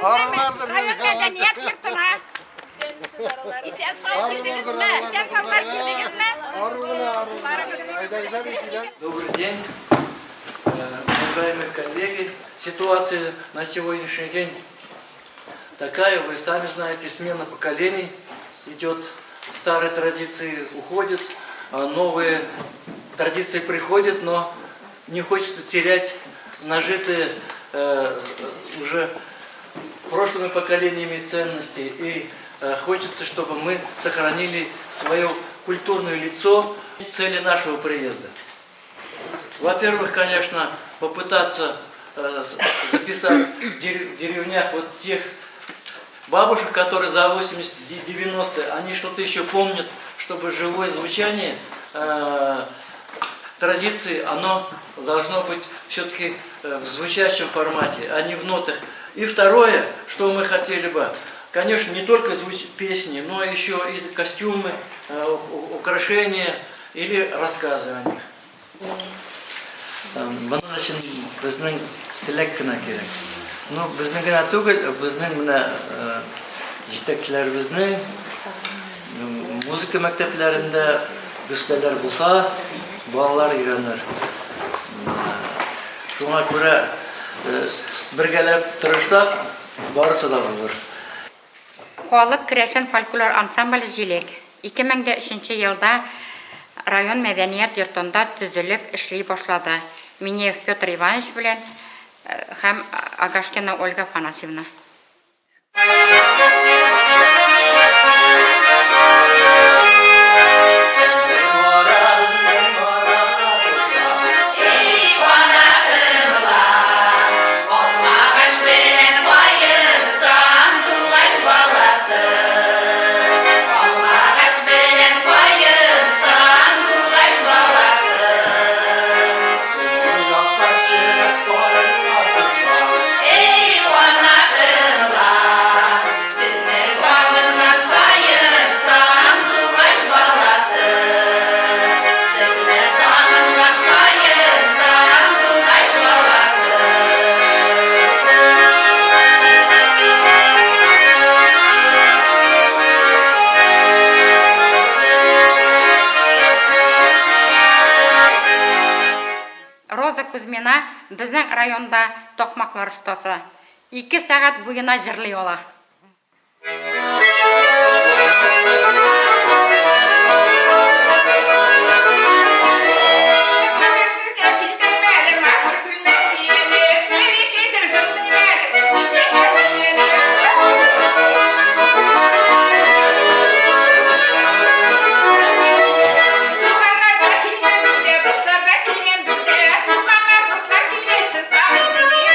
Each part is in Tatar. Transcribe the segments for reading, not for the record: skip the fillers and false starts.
Арулардыр. Район мәдәният йортына. Исән сау килдегезме? Исән саулар килдегезме? Ару гына, ару. Әйдәгезләр икеләр. Добрый день, уважаемые коллеги. Ситуация на сегодняшний день такая, вы сами знаете, смена поколений идет, старые традиции уходят, а новые традиции приходят, но не хочется терять нажитые уже прошлыми поколениями ценности. И хочется, чтобы мы сохранили свое культурное лицо, цели нашего приезда. Во-первых, конечно, попытаться записать в деревнях вот тех бабушек, которые за 80-90-е, они что-то еще помнят, чтобы живое звучание традиции, оно должно быть все-таки в звучащем формате, а не в нотах. И второе, что мы хотели бы, конечно, не только песни, но еще и костюмы, украшения или рассказы о них. Моның өчен безнең теләк кенә кирәк. Ну, безнең генә түгел, безнең менә җитәкчеләребезнең музыка мәктәпләрендә гөсләләр булса, балалар өйрәнер. Шуңа күрә бергәләп тырышсак, барысы да булыр. Халык керәшен фольклор ансамбле Җиләк 2003 елда район мәдәният йортында төзелеп эшли башлады. Минеев Петр Иванович белән һәм Агашкина Ольга Афанасьевна. Алмагач белән каен, сандугач баласы. Алмагач белән каен, сандугач баласы. Эй, канатымлар, сезне сагынган саен, сандугач баласы. Сезне сагынган саен, сандугач баласы. Роза Кузьмина безнең районда такмаклар остасы. 2 сәгать буена җырлый ала. Бүген сезгә килдем әле матур күлмәк киенеп, Бер-ике җыр җырлыйм әле сезнең сөенеп. Туганнар да килгән безгә, дуслар да килгән безгә. Туганнар, дуслар килгәчтен тагын безгә.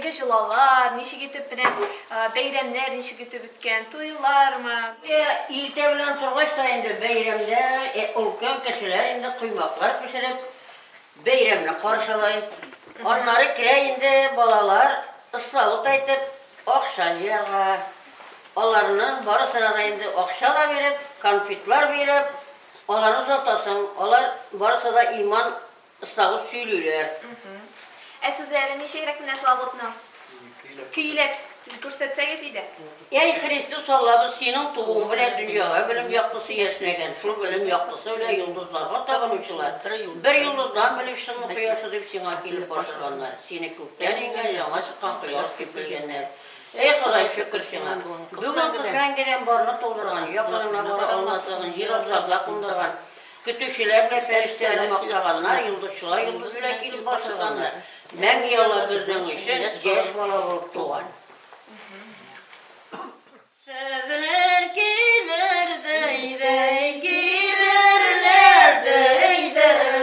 Бүгенге җолалар, ничек итеп менә бәйрәмнәр ничек итеп үткән, туйлармы? Иртә белән торгач та инде бәйрәмдә олкән кешеләр инде коймаклар пешереп, бәйрәмне каршылый. Аннары керә инде балалар ыславыт әйтеп, акча җыярга. Аларның барысына да инде акча да биреп, конфетлар биреп, аларны озатасың. Алар барысы да иман ыславыт сөйлиләр. Ә сүзләре ничегрәк менә славутның? Көйләп күрсәтсәгез иде. Әй, Христос Аллабыз, синең тууың белән дөньяга белем яктысы яшьнәгән, шул белем яктысы белән йолдызларга табынучылар, бер йолдыздан белеп чынлык кояшы дип сиңа килеп башырганнар, сине күктән иңгән яңа чыккан кояш дип белгәннәр. Әй, Ходай, шөкер сиңа! Бүген кыз мәңгедән барны тудырган, якынына бара алмаслыгын җир абзарда кундырган, көтүчеләр белән фәрештәләрне мактаганнар, йолдызчылар йолдыз белән килеп башырганнар. Мәңге Алла безнең өчен яшь бала булып туган. Сезләр килер дәй-дәй, килерләр дәй-дәй.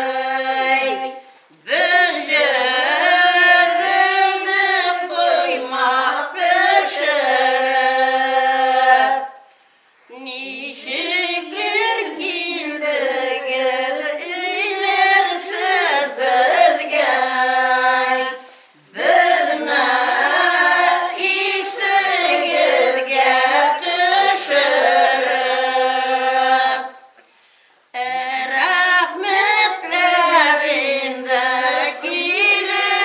Без җөрдек коймак пешереп. Ничектер килдегез өйләрсез безгә, Безне исегезгә төшереп. Рәхмәтләр инде килүегезгә,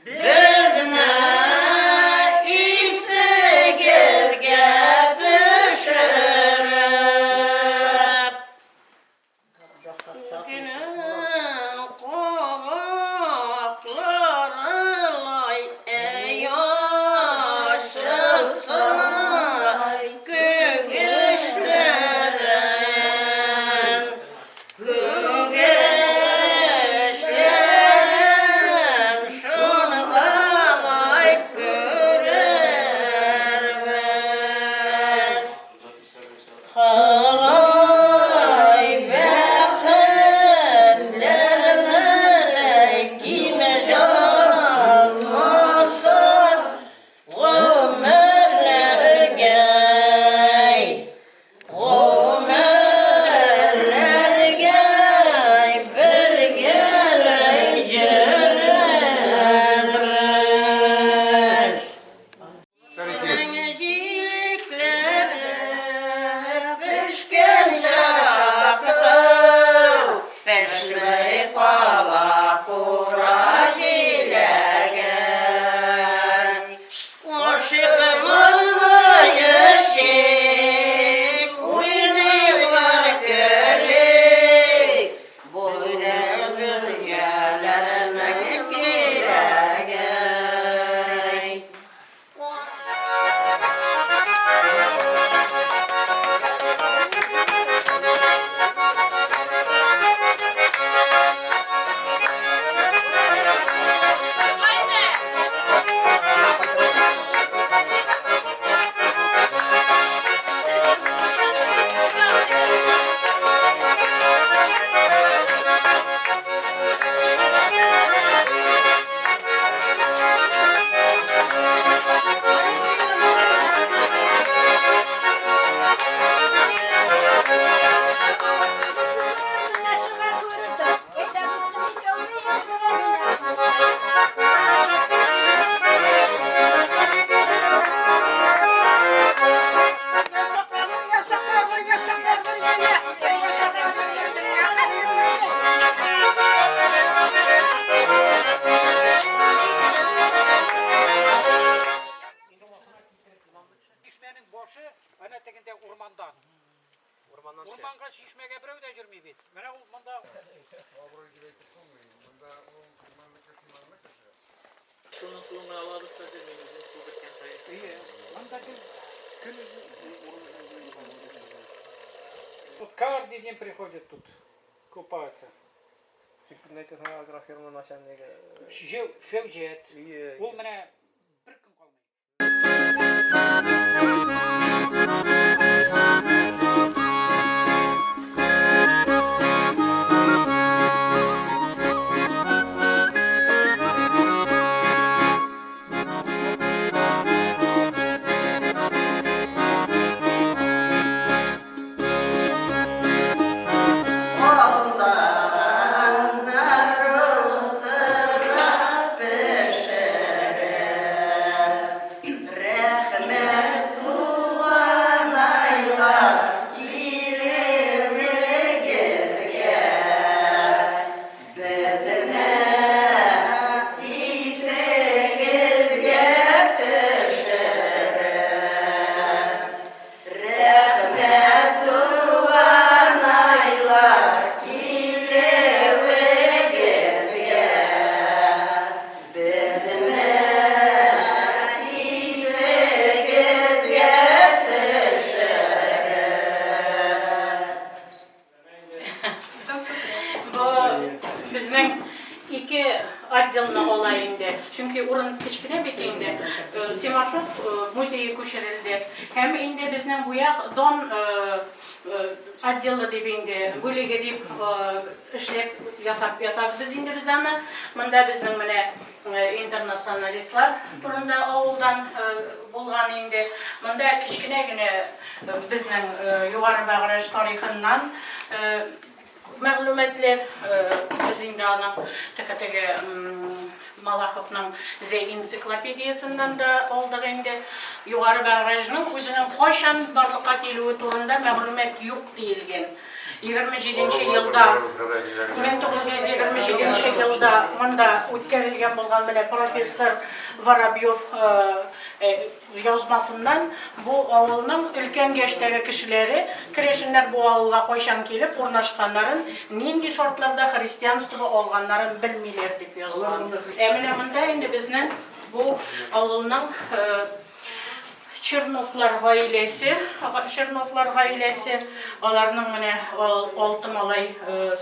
Безне исегезгә төшереп. Күкнең кабакларылай әй ачылса күгешләрен, күгешләрен шундалай күрербез. Халай бәхетләр менә ким җанласа гомерләргә, гомерләргә бергәләй җөрербез. Пешкән чакта пешмәй кала кура җиләге. Гашыйкларга яшик, уйныйлар көлик. Бу дөньяларның кирәге. Чишмәнең башы әнә тегендә урмандан. Урманга чишмәгә берәү дә йөрми бит. Менә ул монда. Абруй дип әйтеп булмый. Монда ул иманлы кеше, иманлы кеше. Шуның суын гына алабыз хәзер, мин үзем су беткән саен. Ие, монда гел көн Тут каждый день приходят тут купаться. Син әйтәсең агрофирма начальнигы. Фәүҗәт. Ул менә бер көн калмый. Ромашов музее күчерелде. Һәм инде безнең бу як Дон отделы дип инде, бүлеге дип эшләп ясап ятабыз инде без аны. Монда безнең менә интернационалистлар турында авылдан булган инде. Монда кечкенә генә безнең Югары Баграж тарихыннан мәгълүматлар. Без инде аның теге Малаховның Зәй энциклопедиясеннән дә алдык инде. Югары Багражның үзенең кайчан барлыкка килүе турында мәгълүмат юк диелгән. 27 нче елда, 1927 нче елда монда үткәрелгән булган менә профессор Воробьев язмасыннан бу авылның өлкән яшьтәге кешеләре керәшеннәр бу авылга кайчан килеп урнашканнарын, нинди шартларда христианство алганнарын белмиләр дип язган. Ә менә монда инде безнең бу авылның Черновлар гаиләсе, Черновлар гаиләсе, аларның менә алты малай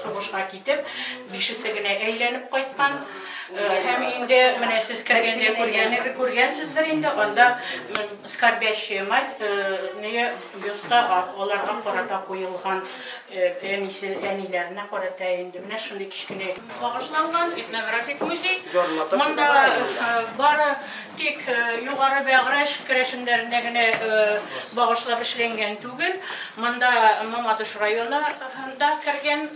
сугышка китеп, бишесе генә әйләнеп кайткан. Һәм инде менә сез кергәндә күргән, күргәнсездер инде, анда скорбящая мать не бюста аларга карата куелган, әнисе, әниләренә карата инде. Менә шундый кечкенә багышланган этнографик музей. Монда бары Тик Югары Бәгърәш керәшеннәренә генә багышлап эшләнгән түгел. Монда Мамадыш районы да кергән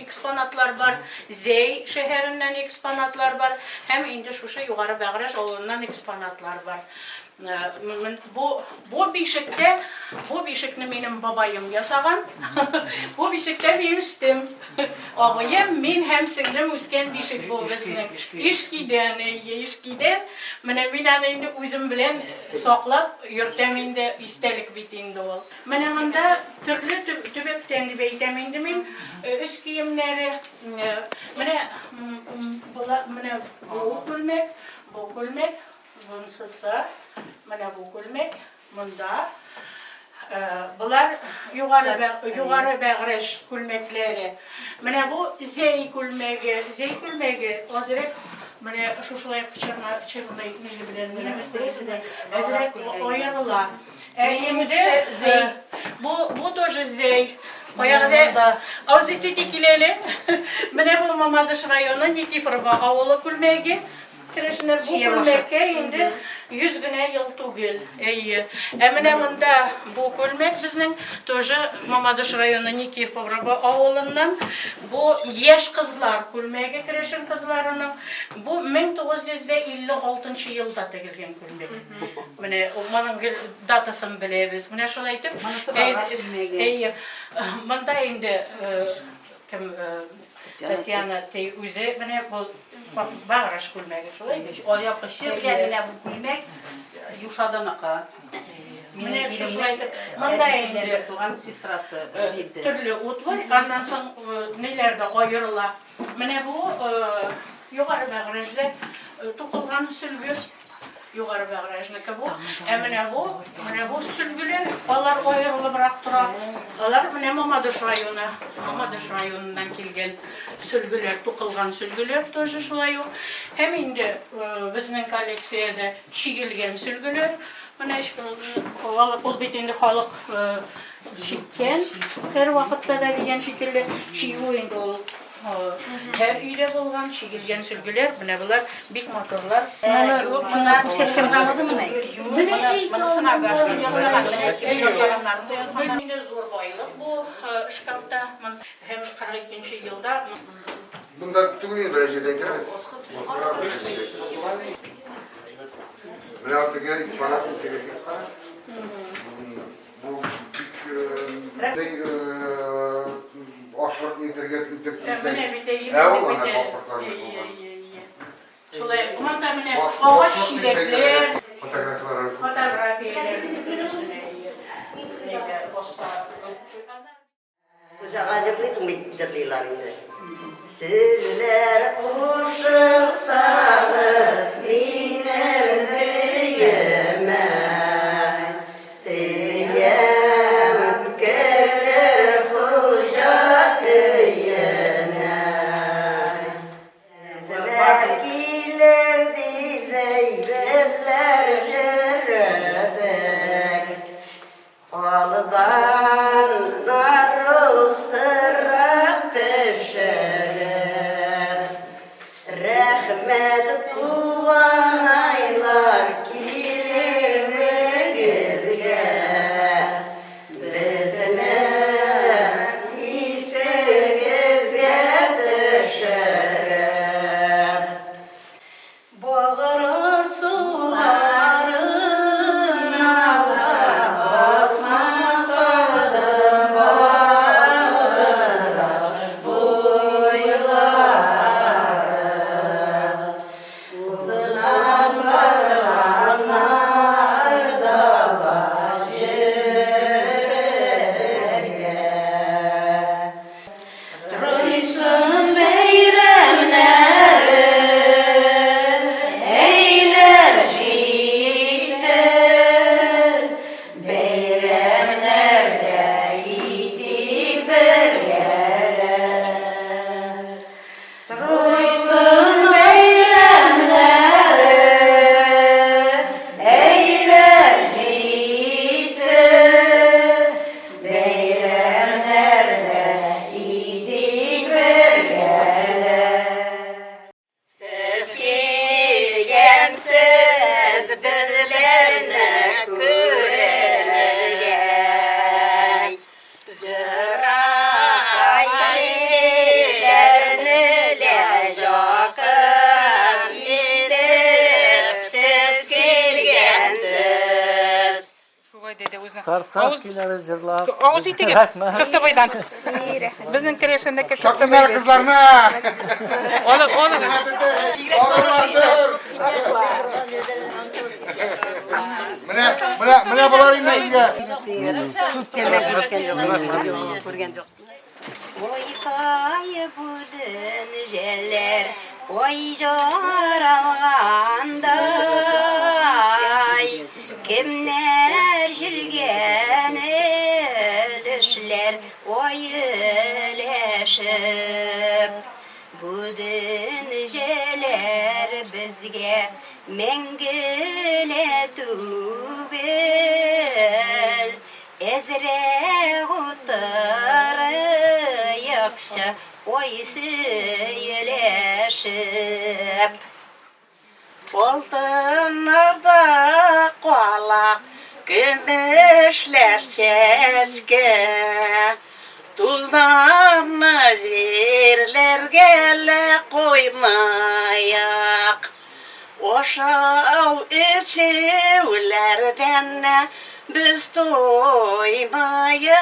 экспонатлар бар, Зәй шәһәреннән экспонатлар бар һәм инде шушы Югары Бәгърәш авылыннан экспонатлар бар. Бу, бу бишектә, бу бишекне минем бабаем ясаган. Бу бишектә мин үстем. Абыем, мин һәм сеңлем үскән бишек бу безнең. Ишкидән, әйе, Ишкидән. Менә мин аны инде үзем белән саклап йөртәм инде, истәлек бит инде ул. Менә монда төрле төбәктән дип әйтәм инде мин, өс киемнәре. Менә менә бу күлмәк, бу күлмәк. Монсысы, менә бу күлмәк, монда. Болар югары, югары бәгърәш күлмәкләре. Менә бу Зәй күлмәге. Зәй күлмәге азрак менә шушылай чырна, чырный ниле белән менә күрәсезме? Әзрәк аерыла. Ә инде бу, бу тоже Зәй. Баягыда Аузи түти килә әле. Менә бу Мамадыш районы Никифорова авылы күлмәге. Керәшеннәр бу күлмәккә инде 100 генә ел түгел. Әйе. Ә менә монда бу күлмәк безнең тоже Мамадыш районы Никифорово авылыннан. Бу яшь кызлар күлмәге керәшен кызларының. Бу 1956 елда тегелгән күлмәк. Менә моның гел датасын беләбез. Менә шулай итеп. Әйе. Монда инде кем Татьяна ти үзе менә бу Баграж күлмәге шулай бит. Алъяпкычы белән менә бу күлмәк Юшаданыкы. Менә шулай итеп, монда инде бертуган сестрасы бирде. Төрле утварь, аннан соң ниләр дә аерыла. Менә бу Югары Багражда тукылган сөлге. Югары Багражныкы бу. Ә менә бу, менә бу сөлгеләр, алар аерылыбрак тора. Алар менә Мамадыш районы, Мамадыш районыннан килгән сөлгеләр, тукылган сөлгеләр тоже шулай ук. Һәм инде безнең коллекциядә чигелгән сөлгеләр. Менә ул бит инде халык чиккән һәрвакытта да дигән шикелле. Чигү инде ул Һәр өйдә булган чигелгән сөлгеләр, менә болар бик матурлар. Моны сиңа күрсәткән булмадымыни? Монысына Инде зур байлык бу шкафта. Һәм 42 нче елда. Монда түгел инде, берәр җирдә әйтербез. Менә теге экспонат, интересный экспонат. Бу бик ашлык нитергә итеп Менә бит әйе. Ә ул ана бакыртларны булган. Шулай, монда менә агач чиләкләр, Фотографияләр. Фотографияләр. Оста. Хуҗага җырлыйсың бит, җырлыйлар инде. Сезләр кушылсагыз минем өемә, Өем керер хуҗа көенә. Сезләр килер дидей, безләр. Сарсарскийлары җырлап. Авыз итегез. Рәхмәт. Кыстыбыйдан. Безнең керәшеннеке Шакымнар кызларны! Алып, алып. Менә, менә, менә болар инде безгә. Күптәннән күрешкән юк, күргән юк. Ойкай бүдін желлер, ой жаралғандай, кімнер жүрген өлішлер ой өлешіп. Бүдін желер бізге мәңгіле түгел, әзірек отырайықшы ой сөйлешіп. Алтыннарда калак, көмешләр чәчкә. Тузанны җирләргә лә куймаяк. Ашау эчүләрдән без туймаяк.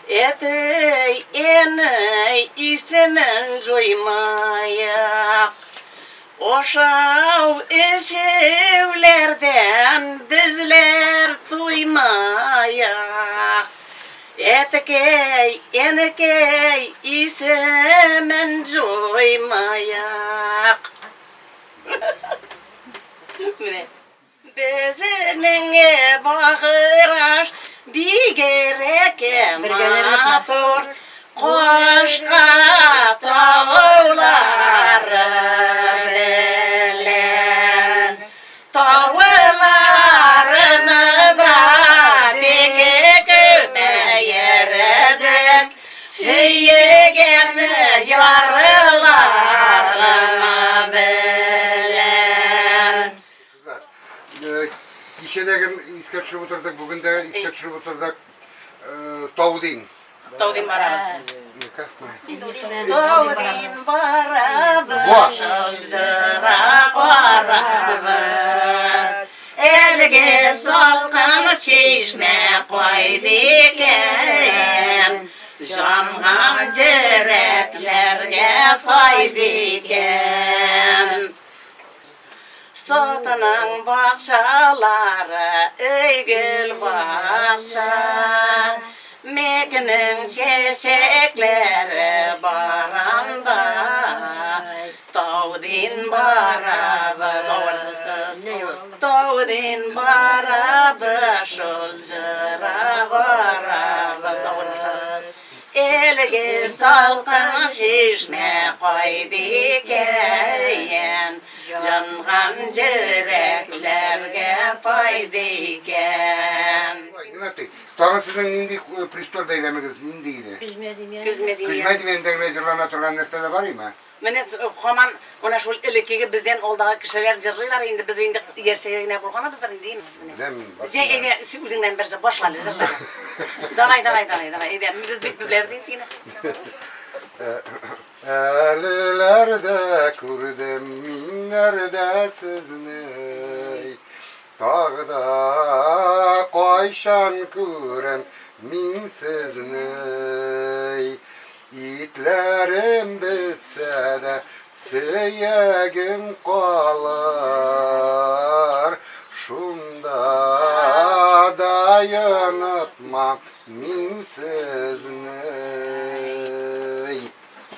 Әтей, әней исемен җуймаяк. Ашау эчүләрдән безләр туймаяк. Әтекәй, әнекәй исемен җуймаяк. Менә. Безнең Багыраш бигрәк матур, Кошка таулары белән. Тауларны да бик күп йөрдек, сөйгән ярларым белән. Кызлар, кичә дә гел искә төшереп утырдык, бүген дә искә төшереп утырдык. Таудин. Таудин барабыз. Ну-ка, менә. Таудин барабыз, Во! шылжыра карабыз. Әлеге салкын чишмә кайда икән? Җанган йөрәкләргә файда икән. Сатының бакчалары, өй гөл бакча. Мекнең чәчәкләре баранда, Таудин барабыз, Таудин барабыз, шул җыра барабыз. Әлеге салкын чишмә кайда икән? Янган йөрәкләргә файда икән. Геннадий, тагын сезнең нинди престол бәйрәмегез нинди иде? Көзмә димән. Көзмә димән. Көзмә димәндә генә җырлана торган нәрсә дә бар име? Менә һаман менә шул элеккеге бездән алдагы кешеләр җырлыйлар инде, без инде ярсәгә генә булганыбыздыр инде. Беләм мин. Җә, әйдә, син үзеңнән берсе башла әле җырла. Давай, давай, давай, давай, әйдә, без бик беләбез инде сине. Әлеләрдә күрдем мин нәрдә сезне. Тагы да кайчан күрәм мин сезне. Итләрем бетсә дә, сөягем калыр. Шунда да онытмам мин сезне.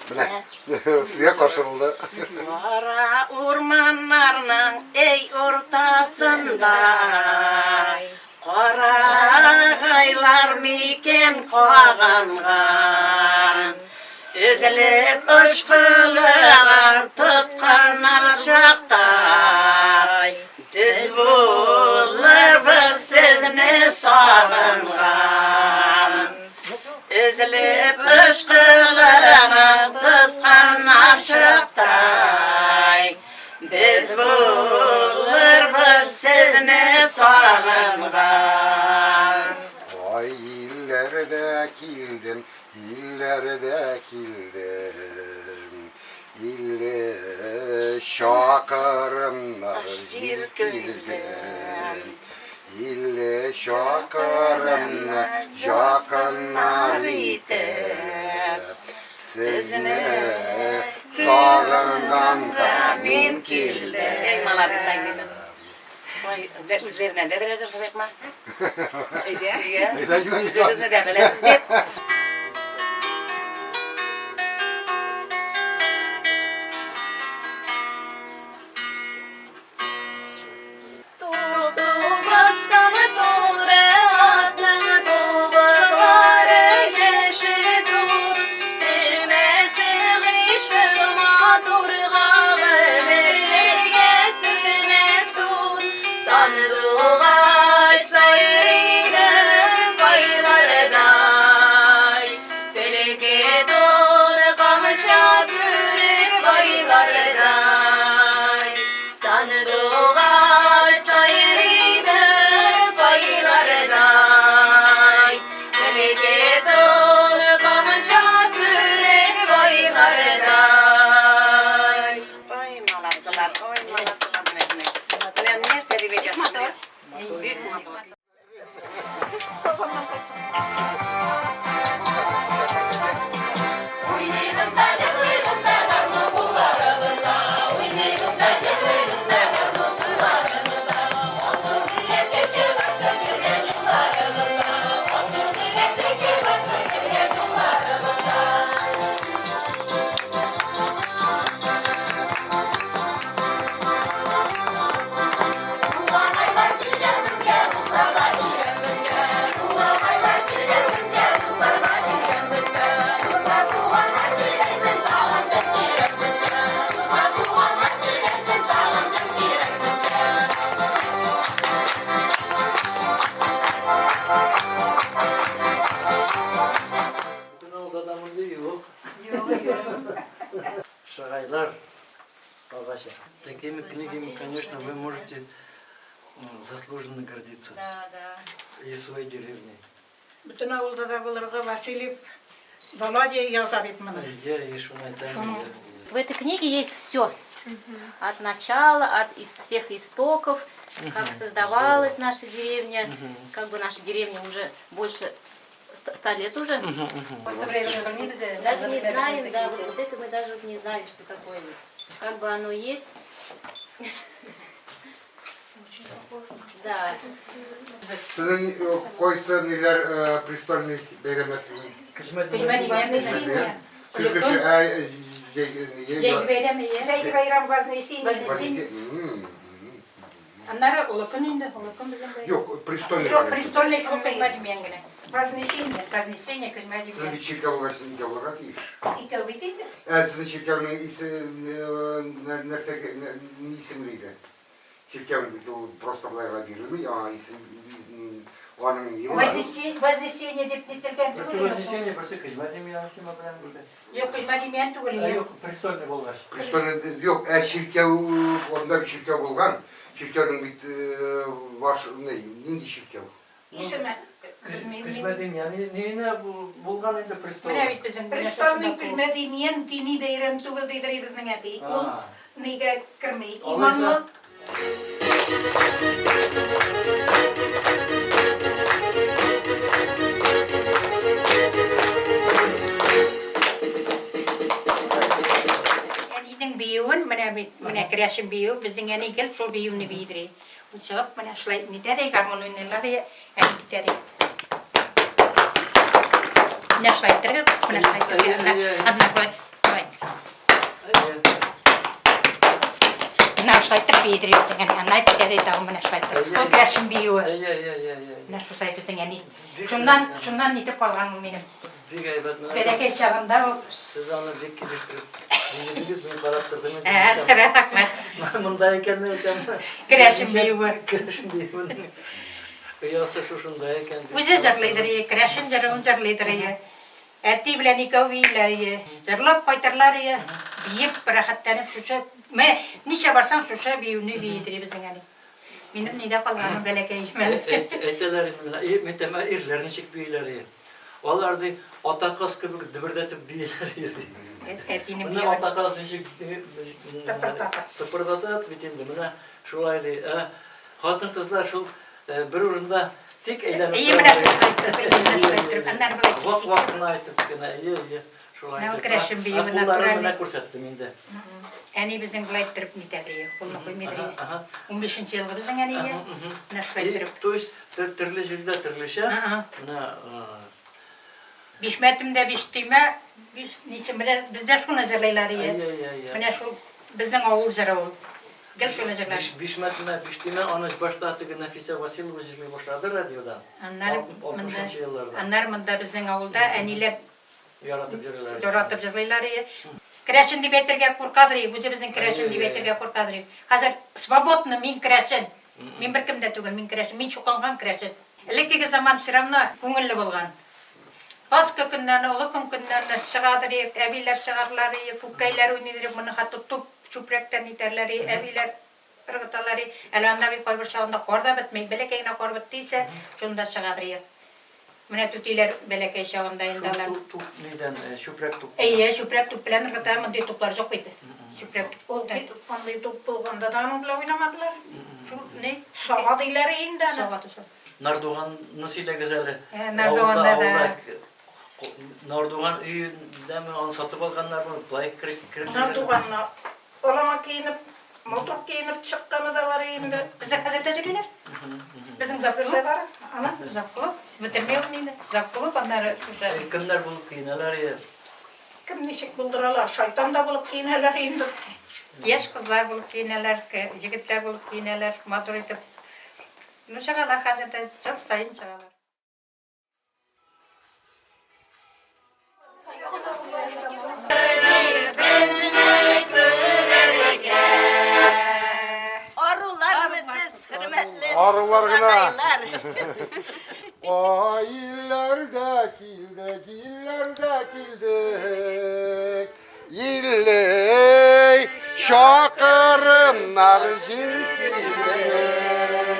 Менә, сезгә каршы булды. Кара урманнарның эй уртасында Карагайлар микән кагынган? Өзелеп ышкылыгын тотканнар чакта, Төз булырбыз сезне сагынган. Өзелеп ышкылыгын тотканнар чакта, Без булырбыз сезне сагынган. Ай, илләрдә килдем, илләрдә килдем. 50 чакрымнар җир килдем. 50 чакрымнар. Дусларымны якыннар итеп, Сезне сагынганга мин килдем. Әй, молодец, Айнина. Шулай дә үзләреннән дә бераз җырсыйкмы? Әйдә. Әйдә. Үзегезне дә беләсез бит. Сандугач сайрыйдыр байлардай, Телге тон камча бүрек байлардай. Ой, молодцылар, ой, молодцылар, менә менә. Менә нәрсә дип әйтәсең? Матур. Бик матур. Уйныйбыз да, җырлыйбыз да, гармун кулларыбызда. Уйныйбыз да, җырлыйбыз да, гармун кулларыбызда. Алсу гөлләр чәчәк атсын йөргән юлларыбызда. Алсу гөлләр чәчәк атсын йөргән юлларыбызда. Туганайлар килгән безгә, дуслар да килгән безгә. Туганайлар килгән безгә, дуслар да килгән безгә. Дуслар суганнар килгәнсең, тагын кем кирәк безгә? Дуслар суганнар килгәнсең, тагын кем кирәк безгә? Бөтен авылда да мондый юк. Шагайлар Алгача. Такими книгами, конечно, вы можете заслуженно гордиться. Да, да. И своей деревней. Бөтен авылда да булырга Васильев Володя яза бит моны. Я и шуны В этой книге есть все. От начала, от из всех истоков, как создавалась наша деревня, как бы наша деревня уже больше 100 лет уже. Даже не знаем, да, вот, вот это мы даже вот не знали, что такое. Вот. Как бы оно есть. Да. Сезнең кайсы ниләр престольный бәйрәме сезнең? Вознесение. Көзгесе Җәйге бәйрәме, иә. Җәйге бәйрәм Вознесение. Вознесение. Аннары Олы көн инде, Олы көн безнең бәйрәм. Юк, престольный. Юк, престольный шул Көзмә Димән генә. Вознесение, Вознесение Көзмә Сезнең Димән. бит чиркәү булгач, икәү булырга тиеш. Икәү бит инде. Ә сезнең чиркәүнең исе нәрсәгә ни исемле иде? Чиркәү бит ул просто болайга бирелми, аңа исем аның ни бар? Вознесение, Вознесение дип нителгән Берсе түгел. Вознесение, берсе Көзмә Димән сиңа белән бергә. Юк, Көзмә Димән түгел. Ә, юк, престольный булгач. Престольный юк, ә чиркәү анда бит чиркәү булган. Чиркәүнең бит баш нинди чиркәү? Исеме. Көзмә Димән нигә булган инде престол? Менә бит безнең Престольный Көзмә Димән дини бәйрәм түгел дидер безнең әти. Ул нигә керми? Алайса- Иманлы Әнинең биюен, менә бит, менә керәшен биюе, безнең әни гел шул биюне биедер. Ул чыгып, менә шулай нитәр, гармун уйныйлар, әни китәр. Менә шулай иттереп, менә шулай иттереп, одна шулай, шулай. Менә шулай иттереп биедер безнең әни. Аннан китәр тагын менә шулай иттереп. Ул керәшен биюе. Әйе, әйе, әйе, әйе. Менә шулай безнең әни. Шуннан, шуннан нитеп калган ул минем. Бик әйбәт. Менә Бәләкәй чагында ул Сез аны бик килештереп биедегез, мин карап тордым инде. Ә, рәхмәт. Монда икән әйтәм. Керәшен биюе. Керәшен биюенең оясы шушында икән. дип. Үзе җырлыйдыр, ие, керәшен җырын җырлыйдыр, ие. Әти белән икәү бииләр, ие. Җырлап кайтырлар, ие. Биеп, рәхәтләнеп шушы, менә ничә барсаң шушы биюне биедер безнең әни. Минем нидә калганым бәләкәй әле. Әйтәләр инде менә, мәйтәм, ә ирләр ничек бииләр, ие. Алар ди, ата каз кебек дөбердәтеп бииләр, ди. Әтинең Менә биюе. ата каз ничек Тыпырдата. тыпырдата бит инде, менә шулай ди. Ә хатын-кызлар шул бер урында Тик әйләнеп. Әйе, менә шулай итеп, аннары болай итеп. Вак-вак кына итеп кенә, әйе, әйе. Шулай Менә итеп. керәшен биюе Кулларын натуральный. менә күрсәттем инде. Әни безнең болай иттереп нитәдер, кулны куймыйдыр. 15 елгы безнең әние. Менә шулай иттереп. То есть төрле җирдә төрлечә. Менә Бишмәтемдә биш төймә, биш ничә менә бездә шуны җырлыйлар ие. Менә шул безнең авыл җыры ул. Гел шуны җырлар. Биш бишмәтемә биш төймә аны башта теге Нәфисә Василова җырлый башлады радиодан. Аннары монда, 60 елларда. аннары монда безнең авылда әниләр Яратып җырлыйлар. яратып җырлыйлар ие. Керәшен дип әйтергә куркадыр ие, үзебезнең керәшен дип әйтергә куркадыр ие. Хәзер свободно мин керәшен. Мин беркем дә түгел, мин керәшен. Мин чукынган керәшен. Элеккеге заман все равно күңелле булган. Пасха көннәрне, Олы көн көннәрне чыгадыр ие, әбиләр чыгарлар ие, күкәйләр уйныйдыр ие, моны хәтта туп чүпрәктән итәрләр ие, әбиләр ыргыталар ие. Әле анда бит кайбер чагында кар да бетми, бәләкәй генә кар бетте исә, шунда чыгадыр ие. Менә түтиләр бәләкәй чагында инде алар. Шул туп нидән, чүпрәк туп. Әйе, чүпрәк туп белән ыргыта, мондый туплар юк бит. Чүпрәк туп. Ул бит андый туп булганда да аның белән уйнамадылар. Шул ни? Сага диләр инде аны. Сага төсә. Нардуганны сөйләгез әле. Нардуганда да. Нардуган өендәме аны сатып алганнармы? Былай кереп кереп. Нардуганны алама киенеп, матур киенеп чыкканы да бар инде. Безнең хәзер дә йөриләр. Безнең завклуб бар. Ана завклуб бетермей ул инде. Завклуб аннары уже. Кемнәр булып киенәләр? Кем ничек булдыралар? Шайтан да булып киенәләр инде. Яшь кызлар булып киенәләр, егетләр булып киенәләр, матур итеп. Ну, чыгалар хәзер дә, ел саен чыгалар. Арулармы сез, хөрмәтле Арулар гына. туганайлар? Ай, илләрдә килдек, илләрдә килдек. Иллей чакырымнар җир килдек.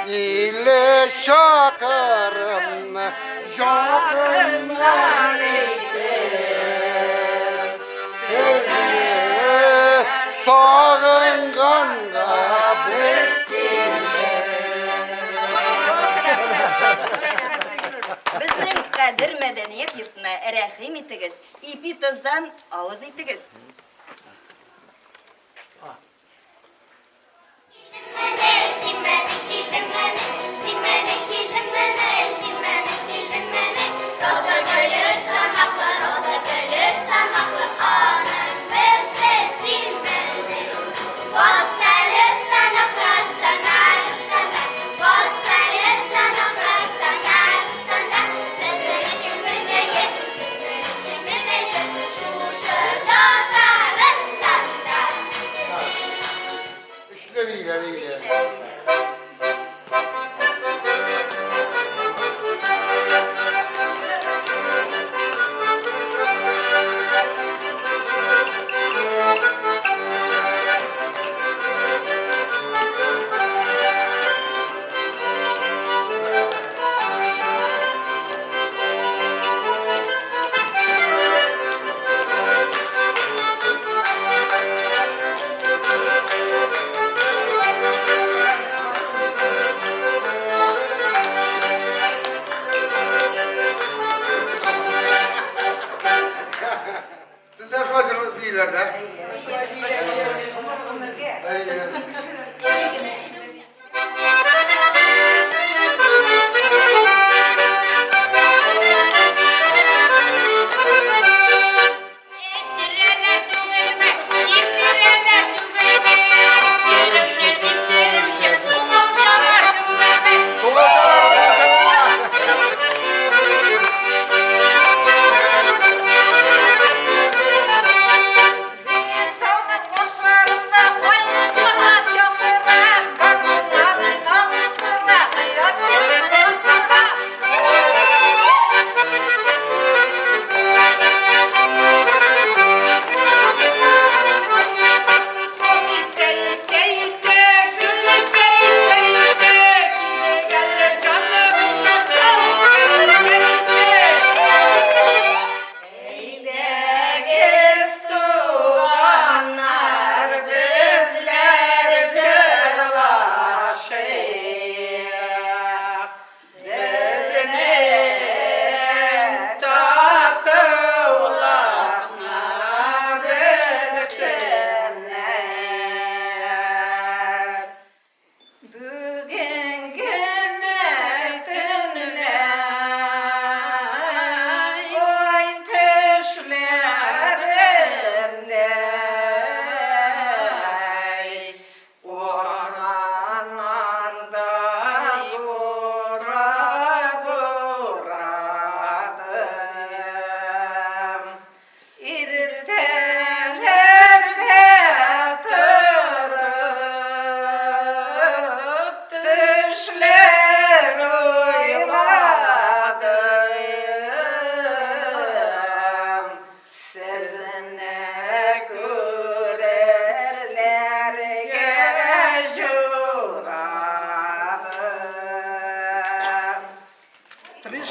Илле чакырымны якыннар итеп. Сезне сагынганга без Безнең Кадер мәдәният йортына рәхим итегез, ипи тоздан авыз итегез. Роза гөле тармаклы, роза гөле тармаклы, аның берсе син менә. Бас әле станокка, стана, бас әле станокка, стана, стана. Сезнең өчен генә яшим, сезнең өчен генә яшим, шушы татар.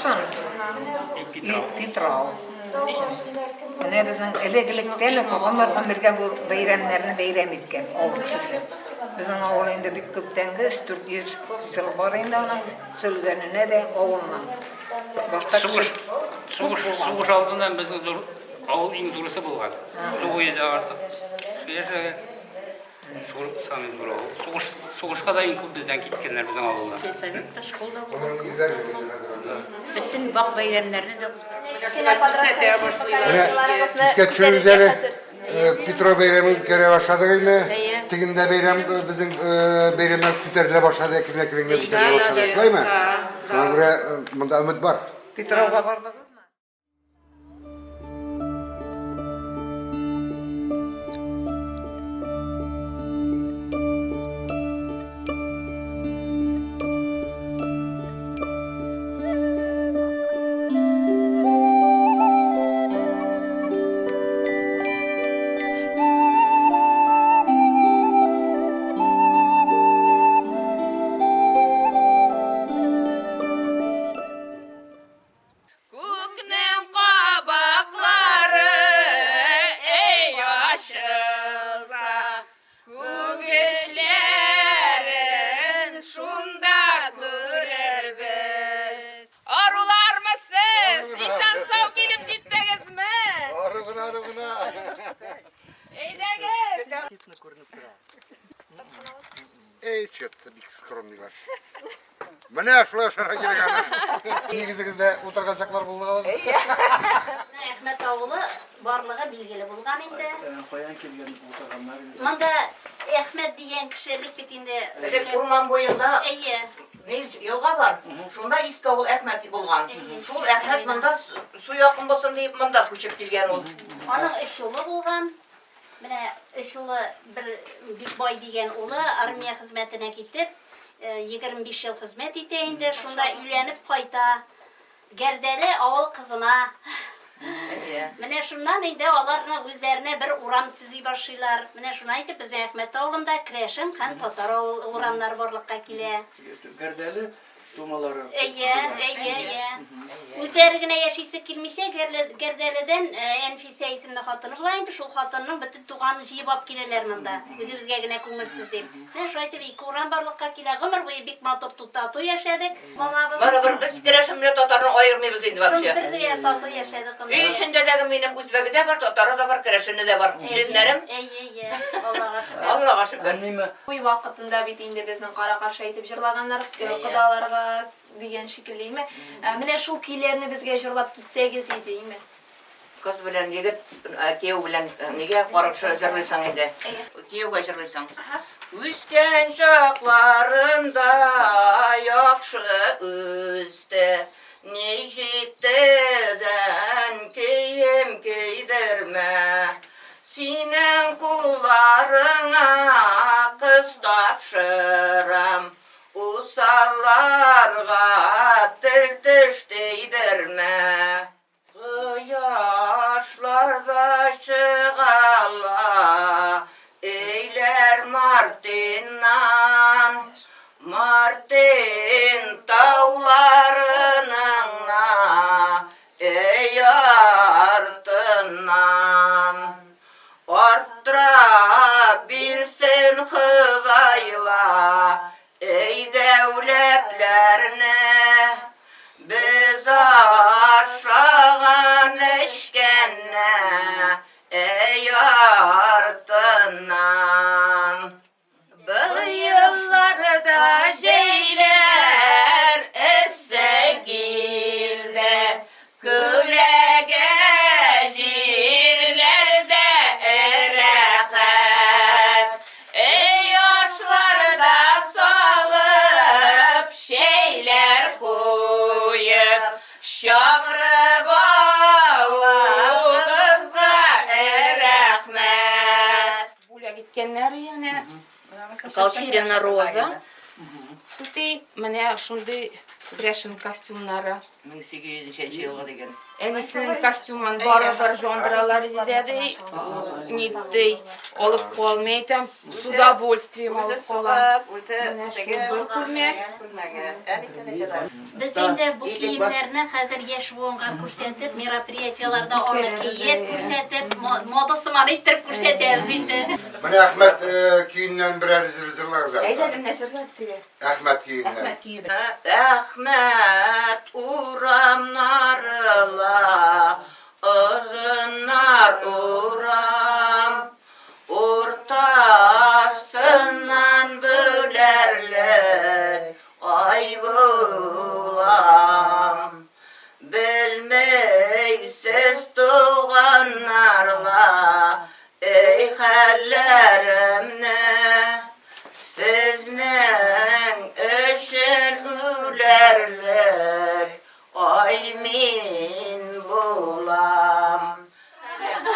соң Питрау. Менә безнең элек-электән үк гомер-гомергә бу бәйрәмнәрне бәйрәм иткән авыл кешесе. Безнең авыл инде бик күптәнге, 3-400 ел бар инде аның төзелгәненә дә авылның. Башта Сугыш, сугыш, сугыш алдыннан безнең зур авыл иң зурысы булган. 900 артык кеше яшәгән. Самый зур авыл. Сугыш, сугышка да иң күп бездән киткәннәр безнең авылдан. Сельсоветта, школда Бөтен вак бәйрәмнәрне дә Менә искә төшерегез әле, Петро бәйрәмен үткәрә башладык инде. Тегендә бәйрәм безнең бәйрәмнәр күтәрелә башлады, әкрен-әкрен генә күтәрелә башлады. Шулаймы? Шуңа күрә монда өмет бар. Петрауга бардыгызмы? Күкнең кабаклары эй ачылса, күк эшләрен шунда күрербез. Арулармы сез? Исән-сау килеп җиттегезме? Ару гына, ару гына. Әйдәгез! Эй, чё-то бик скромныйлар. Менә шулай ашарга кирәк аны. Нигезегездә утырган чаклар булды. Әхмәт авылы барлыгы билгеле булган инде. Каян килгән утырганнар инде? Монда Әхмәт дигән кеше элек бит инде. Элек урман буенда Әйе. ни елга бар, шунда иске авыл Әхмәт булган. Шул Әхмәт монда су якын булсын диеп монда күчеп килгән ул. Аның өч улы булган. Менә өч улы, бер Бикбай дигән улы армия хезмәтенә китеп, 25 ел хезмәт итә инде, шунда өйләнеп кайта. Гәрдәле авыл кызына. Менә шуннан инде аларны үзләренә бер урам төзи башлыйлар. Менә шулай итеп безнең Әхмәт авылында керәшен һәм татар авыл урамнары барлыкка килә. Гәрдәле Тумалары. Әйе, әйе, әйе. Үзләре генә яшисе килмичә, Гәрдәледән Әнфисә исемле хатыны була инде, шул хатынның бөтен туганын җыеп алып киләләр монда. Үзебезгә генә күңелсез дип. Менә шулай итеп ике урам барлыкка килә. Гомер буе бик матур тату яшәдек. Балабыз. Барыбер без керәшен белән татарны аермыйбыз инде вообще. Шул бер дә тату яшәдек гомер. Өй эчендә дә минем үзбәге дә бар, татары да бар, керәшене дә бар. Киленнәрем. Әйе, әйе. Аллага шөкер. Аллага шөкер. Туй вакытында бит инде безнең кара-каршы әйтеп җырлаганнар, кодаларга дигән шикелле, име. Ә менә шул көйләрне безгә җырлап китсәгез иде, име. Кыз белән егет, кияү белән нигә каршы җырлыйсың инде? Кияүгә җырлыйсың. Үскән чакларында яхшы үсте, ни җитте дәнкием көйдермә. Синең кулларыңа кыз тапшырам, Усалларга тел-теш тидермә. Кояшлар да чыгала, өйләр Мартиннан, Мартин тауларының на Өй артыннан арттыра бирсен Ходайла, эй дәүләтләрне. Без ашаган-эчкәнне өй артыннан. Был елларда җәйләр эссе килде, Күләгә җирләрдә рәхәт. Эй, ашларда салып, чәйләр куеп, Чакырып алуыгызга рәхмәт. Бүләк иткәннәр менә. Колчерина Роза. Түти, менә шундый керәшен костюмнары. 1800 ничәнче елгы дигән. Әнисенең костюмын барыбер жандыралар иде дә ди, нитти, алып калмый әйтәм, с удовольствием алып калам. Менә шул бер күлмәк. Без инде бу киемнәрне хәзер яшь буынга күрсәтеп, мероприятиеләрдә аны киеп күрсәтеп, мода сыман иттереп күрсәтәбез инде. Менә Әхмәт көеннән берәр җыр җырлагыз әле. Әйдә әле менә җырла теге. Әхмәт көеннән. Әхмәт көе. Әхмәт урамнары ла, озыннар урам, уртасыннан бүләрлек ай булам. Белмәйсез туганнар ла, эй хәлләремне. Сезнең өчен үләрлек ай мин булам.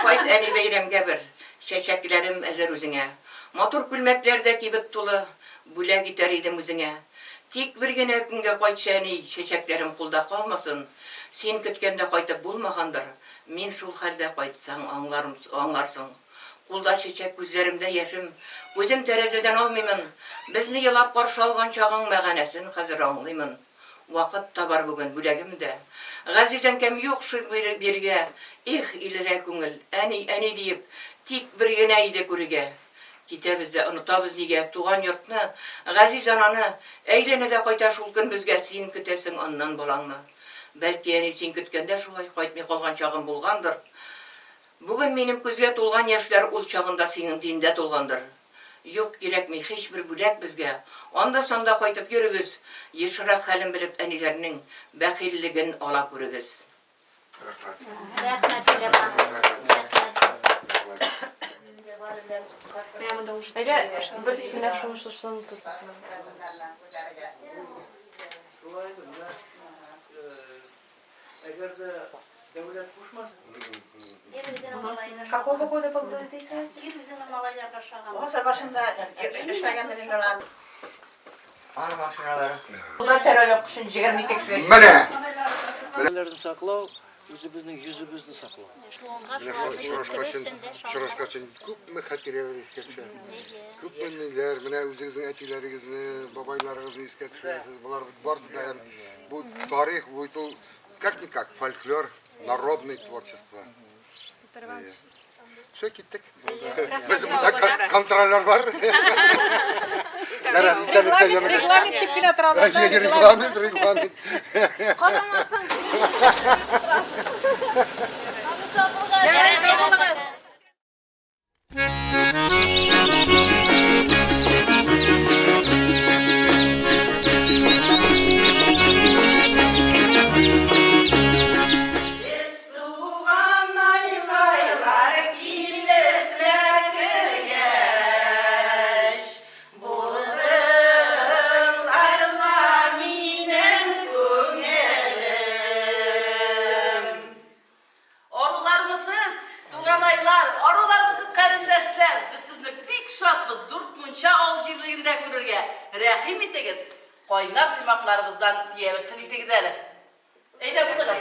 Кайт, әни, бәйрәмгә бер. Чәчәкләрем әзер үзеңә. Матур күлмәкләр дә кибет тулы, Бүләк итәр идем үзеңә. Тик бер генә көнгә кайтчы, әни, Чәчәкләрем кулда калмасын. Син көткәндә кайтып булмагандыр, Мин шул хәлдә кайтсаң, аңларсың. Кулда чәчәк, күзләремдә яшем. Күзем тәрәзәдән алмыймын. Безне елап каршы алган чагың мәганәсен хәзер аңлыймын. Вакыт та бар бүген, бүләгем дә. Газиз әнкәм юк шул биргә. Их, илерә күңел, әни, әни диеп, тик бер генә иде күрергә. Китәбез дә онытабыз нигә туган йортны, газиз ананы. Әйләнә дә кайта шул көн безгә, син көтәсең аннан балаңны. Бәлки, әни, син көткәндә шулай кайтмый калган чагым булгандыр. Бүген минем күзгә тулган яшьләр ул чагында синең диндә тулгандыр. Юк, кирәкми һичбер бүләк безгә. Анда-санда кайтып йөрегез, ешрак хәлен белеп әниләрнең бәхиллеген ала күрегез. Рәхмәт. Рәхмәт, Юлия апа. Рәхмәт. Әйдә, бер менә шунысын тот. Әгәр дә дәүләт кушмаса. Какого года был Гасыр башында эшләгәндер инде ул. Аның машиналары. Ул тәрәләп кышын 22 кешегә. Менә. Телләрне саклау, үзебезнең йөзебезне саклау. Менә шурашка өчен күпме хатирәләр искә төшә. Күпме ниләр, менә үзегезнең әтиләрегезне, бабайларыгызны искә төшерәсез. Болар барысы да бу тарих, бу ул как-никак фольклор, народный творчество. Все, киттек. Без монда контроллер бар. Ярар, исәнлектә янына. Регламент дип кенә торабыз. Регламент, регламент. Карамасаң. Без туган айкайлар килепләр кергәч, Булдылар ла минем күңелем. Арулармысыз, туганайлар, арулармысыз, карендәшләр! Без сезне бик шатбыз Дүрт Мунча авыл җирлегендә күрергә. Рәхим итегез, кайнар коймакларыбыздан тияберсен итегез әле. Әйдә, узыгыз.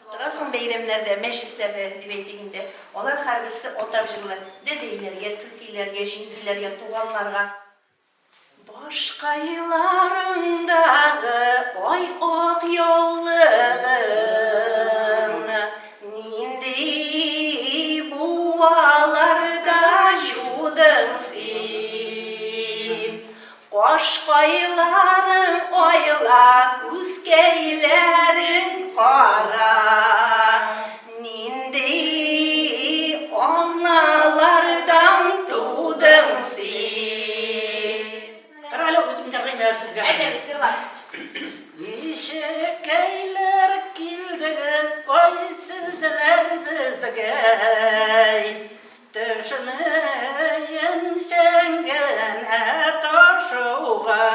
Торасың бәйрәмнәрдә, мәҗлесләрдә дип әйтик инде, алар һәрберсе атап җырлый. Дәдәйләргә, түтиләргә, җиңгиләргә, туганнарга. Башкайларыңдагы ай ак яулыгың Нинди буаларда җудың син? Кашкайларың айла, күзкәйләрең кара, Нинди аналардан тудың син? Карале, үзем җырлыйм әле сезгә. Әйдәгез, җырлап. Ничекәйләр килдегез, ай сезләр безгә, Төшмәенчә генә ташуга.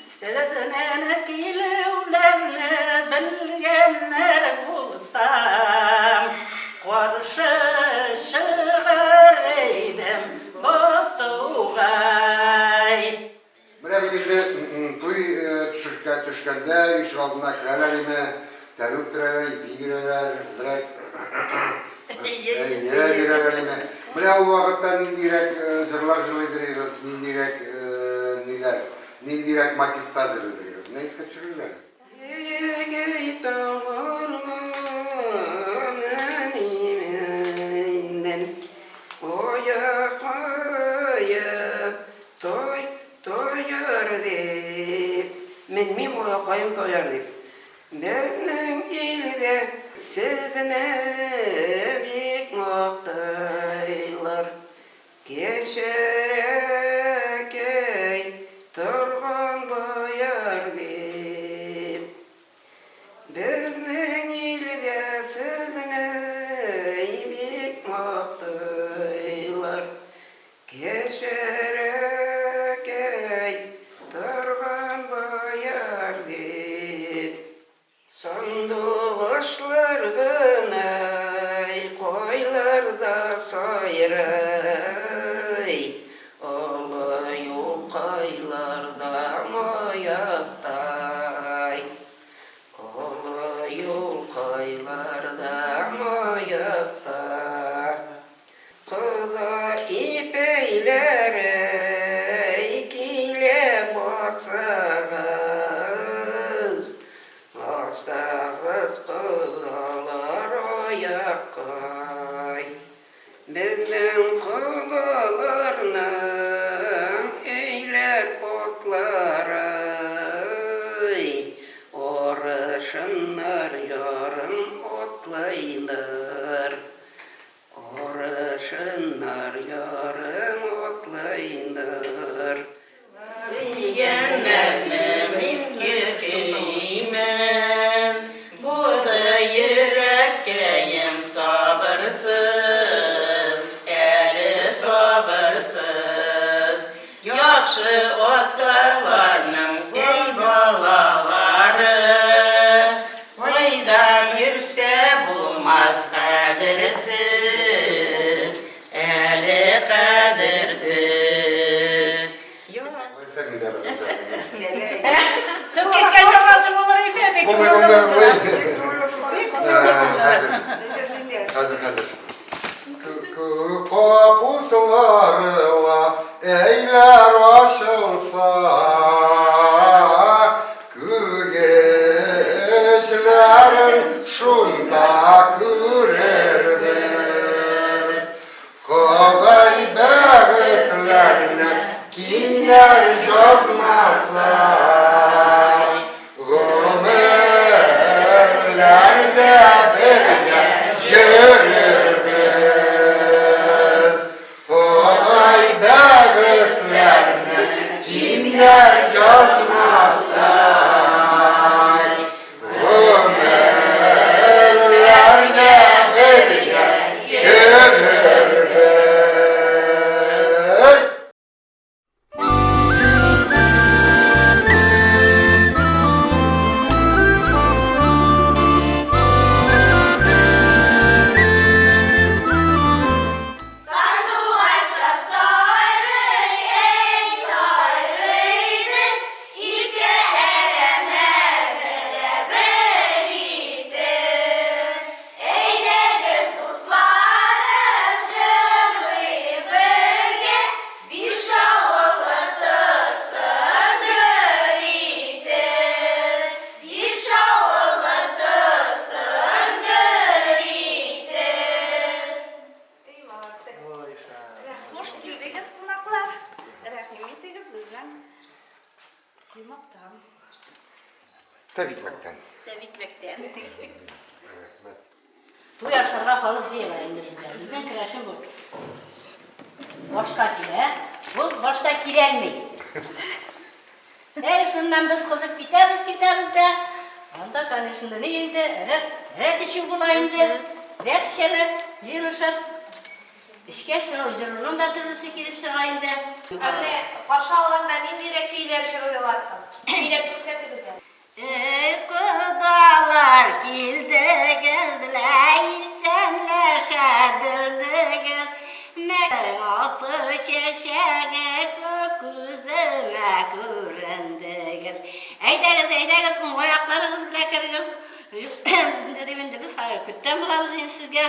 Сезнең килүләрне белгәннәр булса, Каршы чыгар идем басуга. Менә бит инде туй төшә. төшеркә төшкәндә ишек алдына керәләр име, тән үптерәләр, ипи бирәләр, берәр әйе бирәләр име. Менә ул вакытта ниндирәк җырлар җырлыйдырыгыз, ниндирәк ниләр, ниндирәк мотивта җырлыйдырыгыз. Менә искә төшерегез әле. Кечерәкәй торган бояр дип, Безнең илдә сезне бик мактыйлар. Кечерәкәй торган бояр дип. Сандугачлар гына кайларда сайрый, Олы юлкайларда маяктай. Олы юлкайларда маякта. Кода ипәйләре килә басыгыз, Басыгыз кодалар аяккай. Безнең кодаларның өйләр атлары, Арышыннар ярым атлыйдыр. Орышыннар ярым атлыйдыр. Дигәннәрне мин көтимен. Булды йөрәккәем сабырсыз, әле сабырсыз. Яхшы аталарның әй балалары, Кайда йөрсә булмас кадерсез, әле кадерсез. Сез киткән чамасы булыр иде, бик күңелле булды. Хәзер, хәзер. Капуслары ла әйләр ачылса, Күгечләрен шунда күрербез. Ходай бәгытләрне киңнәр язмаса, Гомерләрдә бергә йөрербез. Ходай бәгытләрне киңнәр язмаса, Гомерләрдә бергә йөрербез. Сандугач та сайрый, әй, сайрыйдыр, Ике әрәмәне дә бер итеп. Әйдәгез, дусларым, җырлыйк бергә, Биш авылы торсын гөр итеп, Биш авылы торсын гөр итеп. Хуш килдегез, кунаклар! Рәхим итегез безнең коймактан. Тәбикмәктән. Тәбикмәктән. Рәхмәт. Туй ашарга халык җыела инде бездә. Безнең керәшен бу. Башка килә. Ул башта киләлми. Әй, шуннан без кызып китәбез, китәбез дә. Анда, конечно, ни инде, рәт, рәт эчү була инде. Рәт эчәләр, җыелышып. Эчкәч, соң җыруның да төрлесе килеп чыга инде. Ә менә каршы алганда ниндирәк көйләр җырлыйлар соң? Көйләп күрсәтегез әле. Эй, кодалар, килдегез лә, исәнләшә белдегез. Мәң алсу чәчәге күк күземә күрендегез. Әйдәгез, әйдәгез, уң аякларыгыз белән керегез. Дип инде без хәзер көттән булабыз инде сезгә.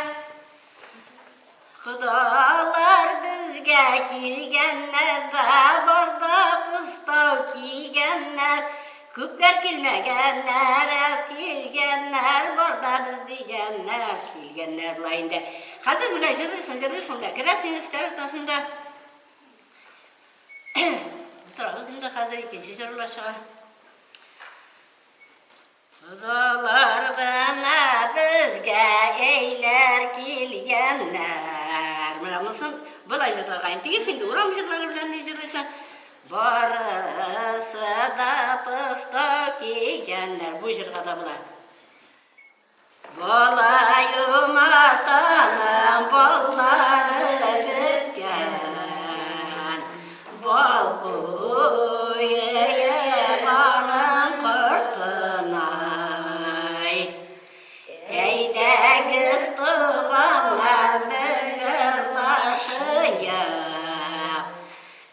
Кодалар безгә килгәннәр, да барда постау кигәннәр. Күпләр килмәгәннәр, әз килгәннәр, барда без дигәннәр, килгәннәр болай инде. Хәзер менә җырлыйсың, җырлыйсың да, керәсең өстәл уртасында. Утырабыз инде хәзер икенче җырлар чыга. Кодалар гына безгә әйләр килгәннәр. Менә монысын болай җырларга инде. Тигез инде урам җырлары белән ни җырлыйсың? Барысы да постау кигәннәр. Бу җырга да була. Бала юмартаның баллары беткән. Бал куеп аның кортына. Әйдәгез, туганнар, бер җырлашыйк.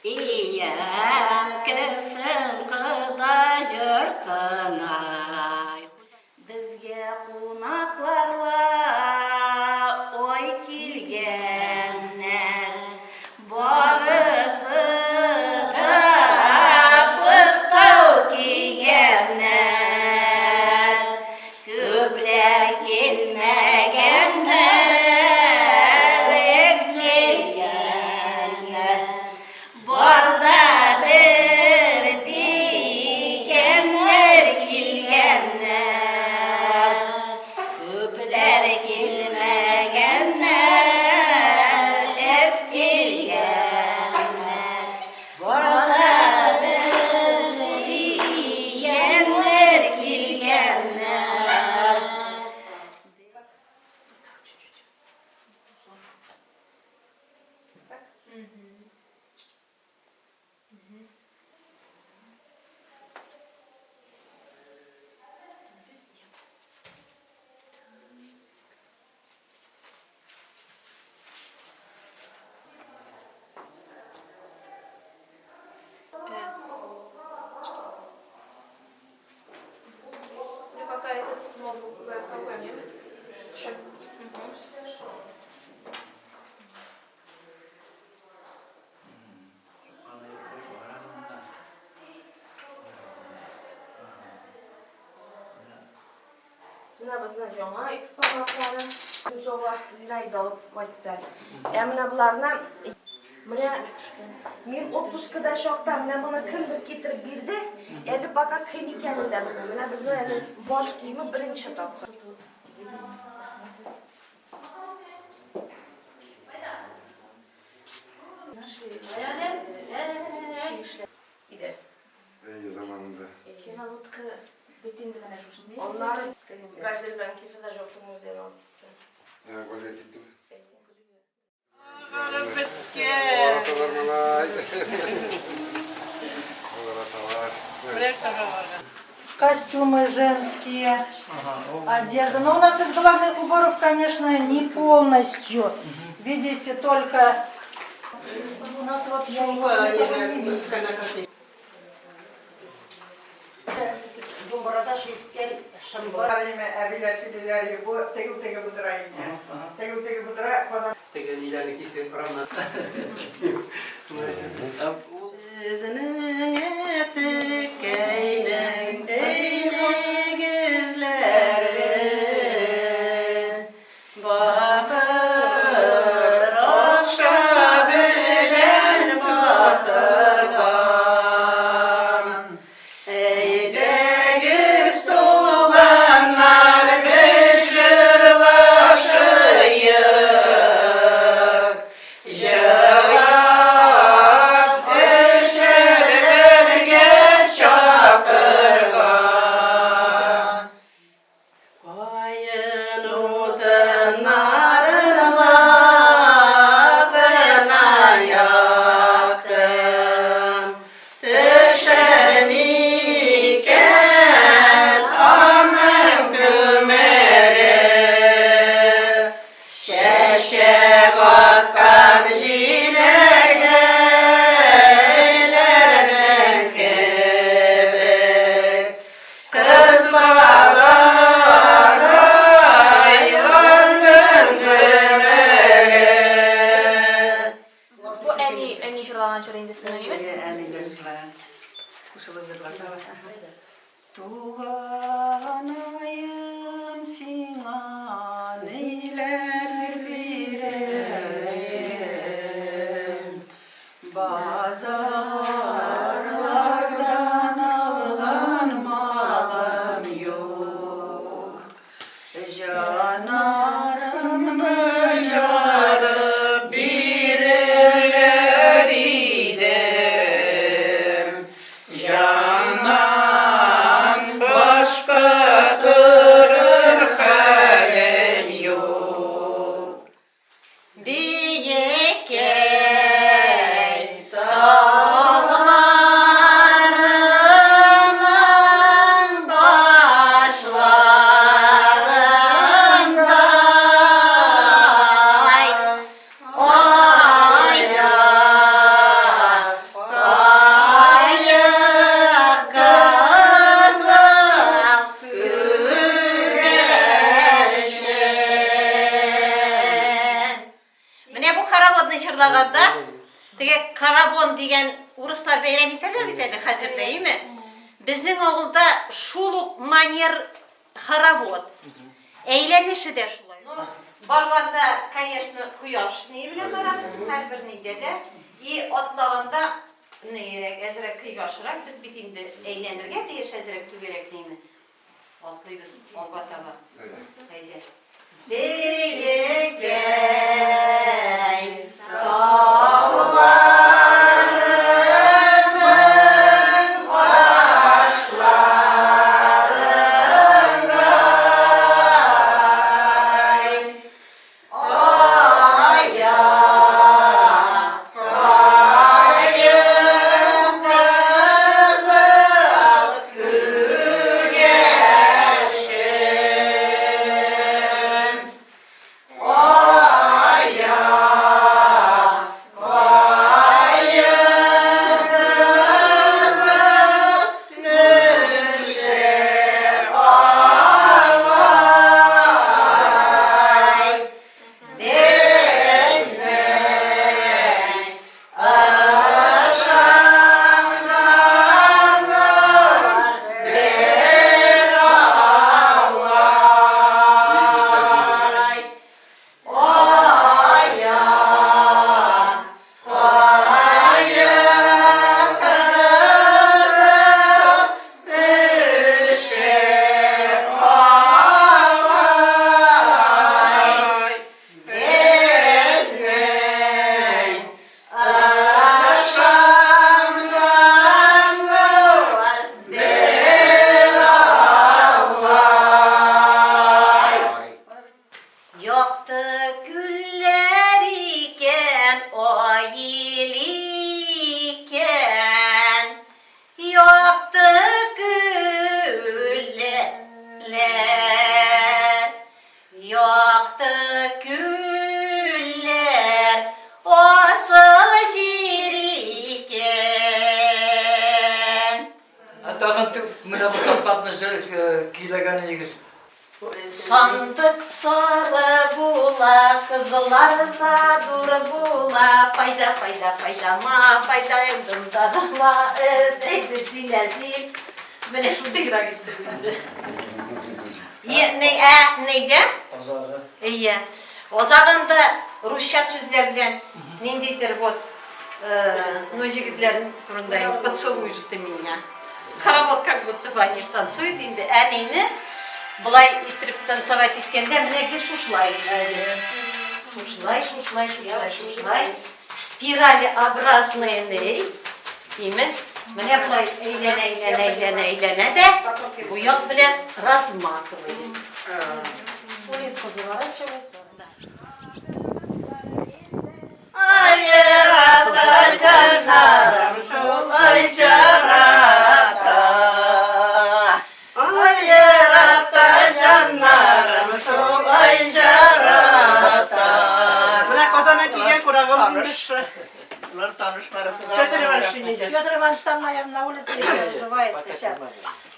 Иям керсен кода йортына. Безгә кунакларла ой килгәннәр. Барысы да постау кигәннәр. Күпләр килмәгәннәр, әз килгәннәр. Бар да бер дигәннәр килгәннәр. Күпләр килмәгәннәр, әз килгәннәр. Бар да бер дигәннәр килгәннәр. Так, чуть-чуть. Так? Угу. Угу. Здесь нет. Так. С. Мне пока этот модул какой мне? Аны итеп барам да. Менә безнең яңа экспонатлары. Кунцова Зинаида алып кайтты. Ә менә боларны менә мин отпускада чакта менә моны кемдер китереп бирде. Әле пока кем икәнен дә белмим. Менә безнең әле баш киеме беренче тапкыр. Иде. Әйе, заманында. Кинолодка бит инде менә шушындый. Аннары Газель белән килде дә Җогты музеена алып китте. Ә, Галия киттеме? Беткән. Араталар малай. Араталар. Костюмы женские, одежда. Но у нас из головных уборов, конечно, не полностью. Видите, только у нас вот я Сумка, его не видела. Думбырада шиткән шымбыр. Әбиләр сөйлиләр, бу тегү тегеп утыра инде. Тегү тегеп утыра, Казан Теге ниләрне кисеп рамнан. Безнең әтекәйнең нигезләре бакыр акча белән батырган. Әйдәгез, туганнар, без җырлашыйк. Җырлап эчәргә. Кушылып җырларга. Туганаем, сиңа ниләр бирәем? Базарлардан алган малым юк. Җаннарымны җарып бирерләр идем. Җаннан башка торыр хәлем юк. Биекәй тауларының башларында Ая, кызыл күгәрчен. Менә бу хороводны җырлаганда, теге каравон дигән урыслар бәйрәм итәләр бит әле хәзер дә, әйеме? Безнең авылда шул ук манер хоровод. Әйләнеше дә шулай. Ну, барганда, конечно, кояш ни белән барабыз, һәрбер нидә дә. И атлаганда нирәк, әзрәк кояшрак, без бит инде әйләнергә тиеш әзрәк түгәрәк нине. Атлыйбыз алга таба. Әйдә. Биекәй тауларының башларында Ая, каен кызыл күгәрчен. Ая, каен кызыл төшә алай. Безнең ышанганнар бер Аллай. Ая, каен кызыл төшә алай. Безнең ышанганнар бер Аллай. Якты күлләр икән, аел икән. Якты күлләр, якты күлләр, асыл җир икән. Ә тагын менә бу такмакны көйләгән идегез. Сандык сары була, кызлар задур була, Файда, файда, файдама, файда, дымдарыма, зил, зил. Менә шундыйрак итеп инде. Е, не, ә, нейдә? Азагы. Әйе. Азагында русча сүзләр белән ниндидер вот, ну, егетләр турында инде, поцелуй же ты меня. Хоровод как будто бы они танцуют инде. Ә нейне болай иттереп танцевать иткәндә менә гел шушылай. Шушылай, шушылай, шушылай, шушылай. Спиралеобразные ней. Име? Менә болай әйләнә, әйләнә, әйләнә, әйләнә дә бу як белән разматывает. Улитку заворачивать. Аерата җаннарым шулай жарата. Аерата җаннарым шулай жарата. Менә Казаннан килгән кунагыбыз инде шушы. Болар таныш барысы да. Петр Иванович инде. Петр Иванович там, наверное, на улице еще разувается сейчас.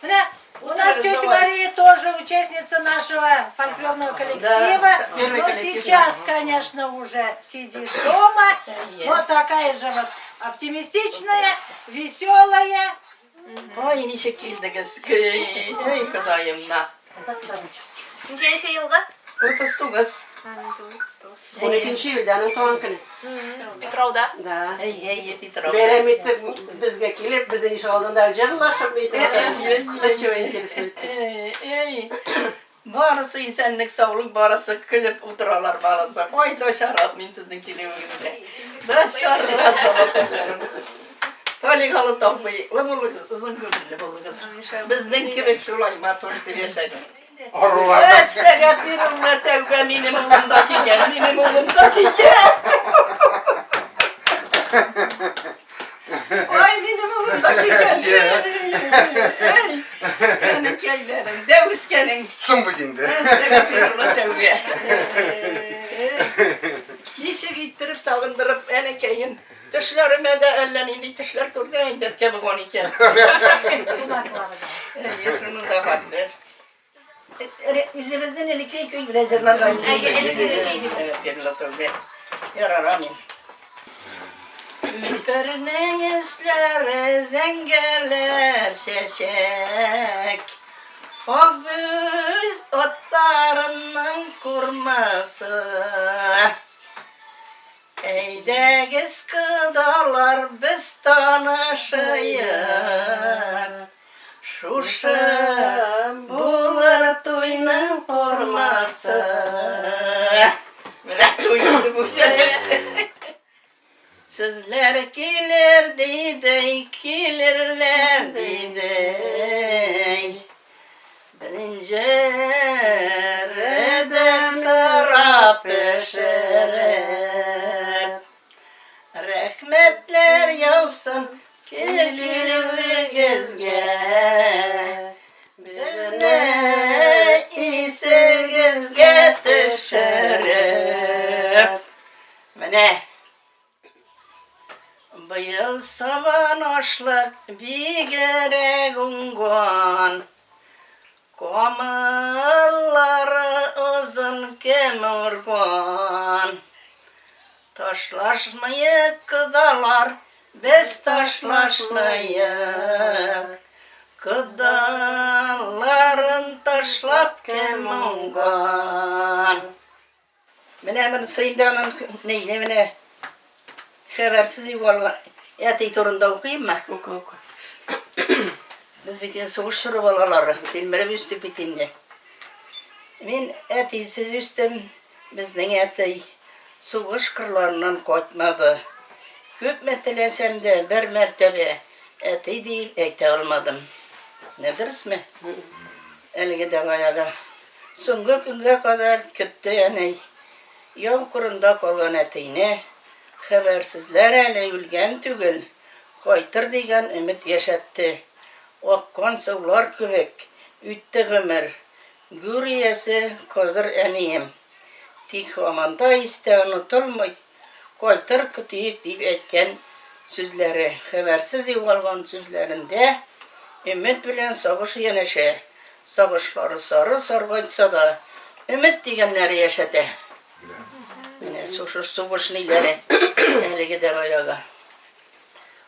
Менә, у нас тетя Мария тоже участница нашего фольклорного коллектива. Да, первый Но коллектив. сейчас, конечно, уже сидит дома. Вот такая же вот оптимистичная, веселая. Ай, ничек килдегез? Эй, Ходаем, на. Ничәнче елгы? 39. 12 июльдә аның туган көне. Питрауда. Да. Әй, әй, Питрау. Бәйрәм итеп безгә килеп, безнең ишегалдында җырлашып итеп. Да чего интересно. Эй, эй. Барысы исәнлек, саулык, барысы көлеп утыралар барысы. Ой, да шарат мин сезнең килүегезгә. Да шарат, балакайларым. Талигалы тапмыйлы булыгыз, озын гомерле булыгыз. Безнең кебек шулай матур итеп яшәгез. Арулар. Әстәгәфирулла тәүбә минем улым да килгән, минем улым да килгән. Ай, минем улым да килгән. Эй, әнекәйләрем, дәү үскәнең. Соң бит инде. Әстәгәфирулла тәүбә. Ничек иттереп сагындырып әнекәем. Төшләремә дә әллә нинди төшләр күрде инде, кебек икән. Әйе, шуның да хәтле. Үзебезнең элекке көй белән җырларга Әйе, элекке көй. Әстәгәфирулла тәүбә. Ярар, амин. Күпернең өсләре зәңгәрләр чәчәк. Акбүз атларының курмасы. Әйдәгез, кодалар, без танышыйк. Шушы булыр туйның курмасы. Менә туй инде бу. Сүзләр килер диде, килерләр диде. Беренче сыра пешереп. Рәхмәтләр яусын килүегезгә. Безне исегезгә төшереп. Менә быел сабан ашлык бигрәк уңган. Камыллары озын кем урган. Ташлашмыйк, кодалар, без ташлашмыйк. Кодаларын ташлап кем уңган. Менә монысы инде аның нейне менә хәбәрсез югалган әти турында укыйммы? Укы, укы. Без бит инде сугыш чоры балалары, тилмереп үстек бит инде. Мин әтисез үстем, безнең әти сугыш кырларыннан кайтмады. Күпме теләсәм дә, бер мәртәбә әти диеп әйтә алмадым. Менә дөресме? Әлеге дә баягы. Соңгы көнгә кадәр көтте әни. Яу кырында калган әтине хәбәрсезләр әле үлгән түгел, кайтыр дигән өмет яшәтте. Аккан сулар кебек үтте гомер. Гүр иясе хәзер әнием. Тик һаман да истә онытылмый Кайтыр, көтик, дип әйткән сүзләре, хәбәрсез югалган сүзләрендә өмет белән сагыш янәшә. Сагышлары сары саргайтса да, өмет дигәннәре яшәтә. Менә шушы сугыш ниләре әлеге дә баягы.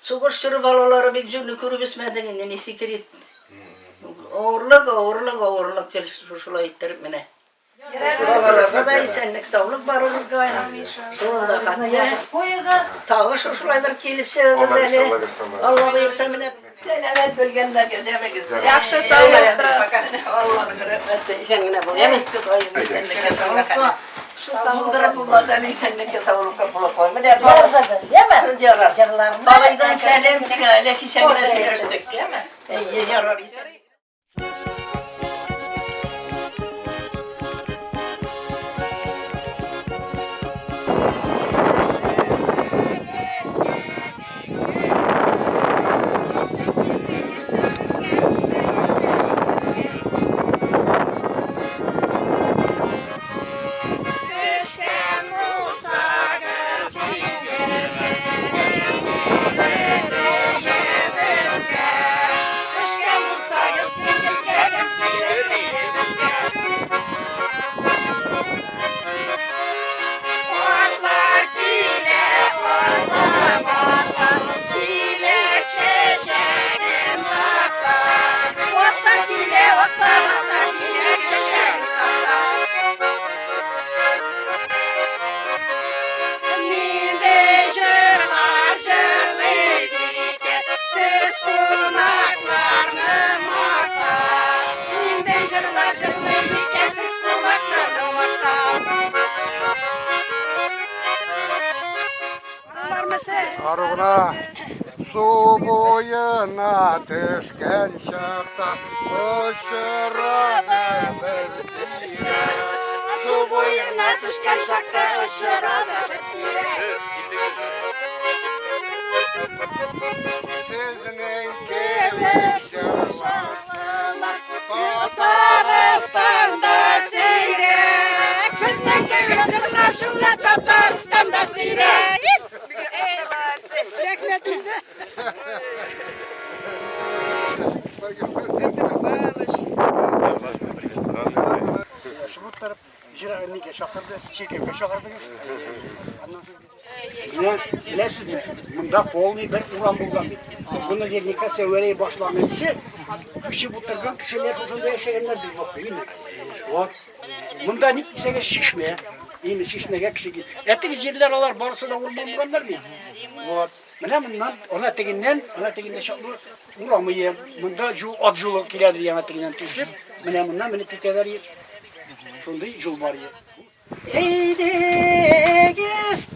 Сугыш чоры балалары бик җүнле күреп үсмәдек инде, не секрет. Авырлык, авырлык, авырлык, шушылай иттереп менә. Балаларга да исәнлек, саулык барыгызга. Шунда хәтле. Куегыз. Тагы шушылай бер килеп чыгыгыз әле. Алла боерса менә сәламәт белгәннәргә җәмегез. Яхшы, сау булып торыгыз. Алланың рәхмәте. Исән генә бул. Яме. Исәнлеккә саулыкка. Булдырып булмады әле исәнлеккә саулыкка була кой. Менә Языгыз, яме? Ярар. Җырларны. Малайдан сәлам сиңа, әле кичә генә сөйләштек. Әйе, ярар. Төшкән булса Ару гына. Су буена төшкән чакта очырады бер тирәк. Су буена төшкән чакта очырады бер тирәк. Сезнең кебек җырлаучылар Татарстанда сирәк. Сезнең кебек җырлаучылар Татарстанда сирәк. Рәхмәт инде. Шуып нигә чакырды, чиркәүгә чакырдыгыз. Аннан соң Менә беләсезме, монда полный бер урам булган бит. Бу наверняка Сәвәрәй башланганчы күчеп утырган кешеләр шушында яшәгәннәр бит бу, әйеме? Вот. Монда ник дисәгез чишмә. Именно чишмәгә кеше кил. Ә теге җирләр алар барысы да урман булганнар бит. Вот. Менә моннан, ана тегеннән, ана тегендә чаклы урам ие. Монда жул, ат юлы киләдер яңа тегеннән төшеп, менә моннан менеп китәләр. Шундый юл бар ие. Әйдәгез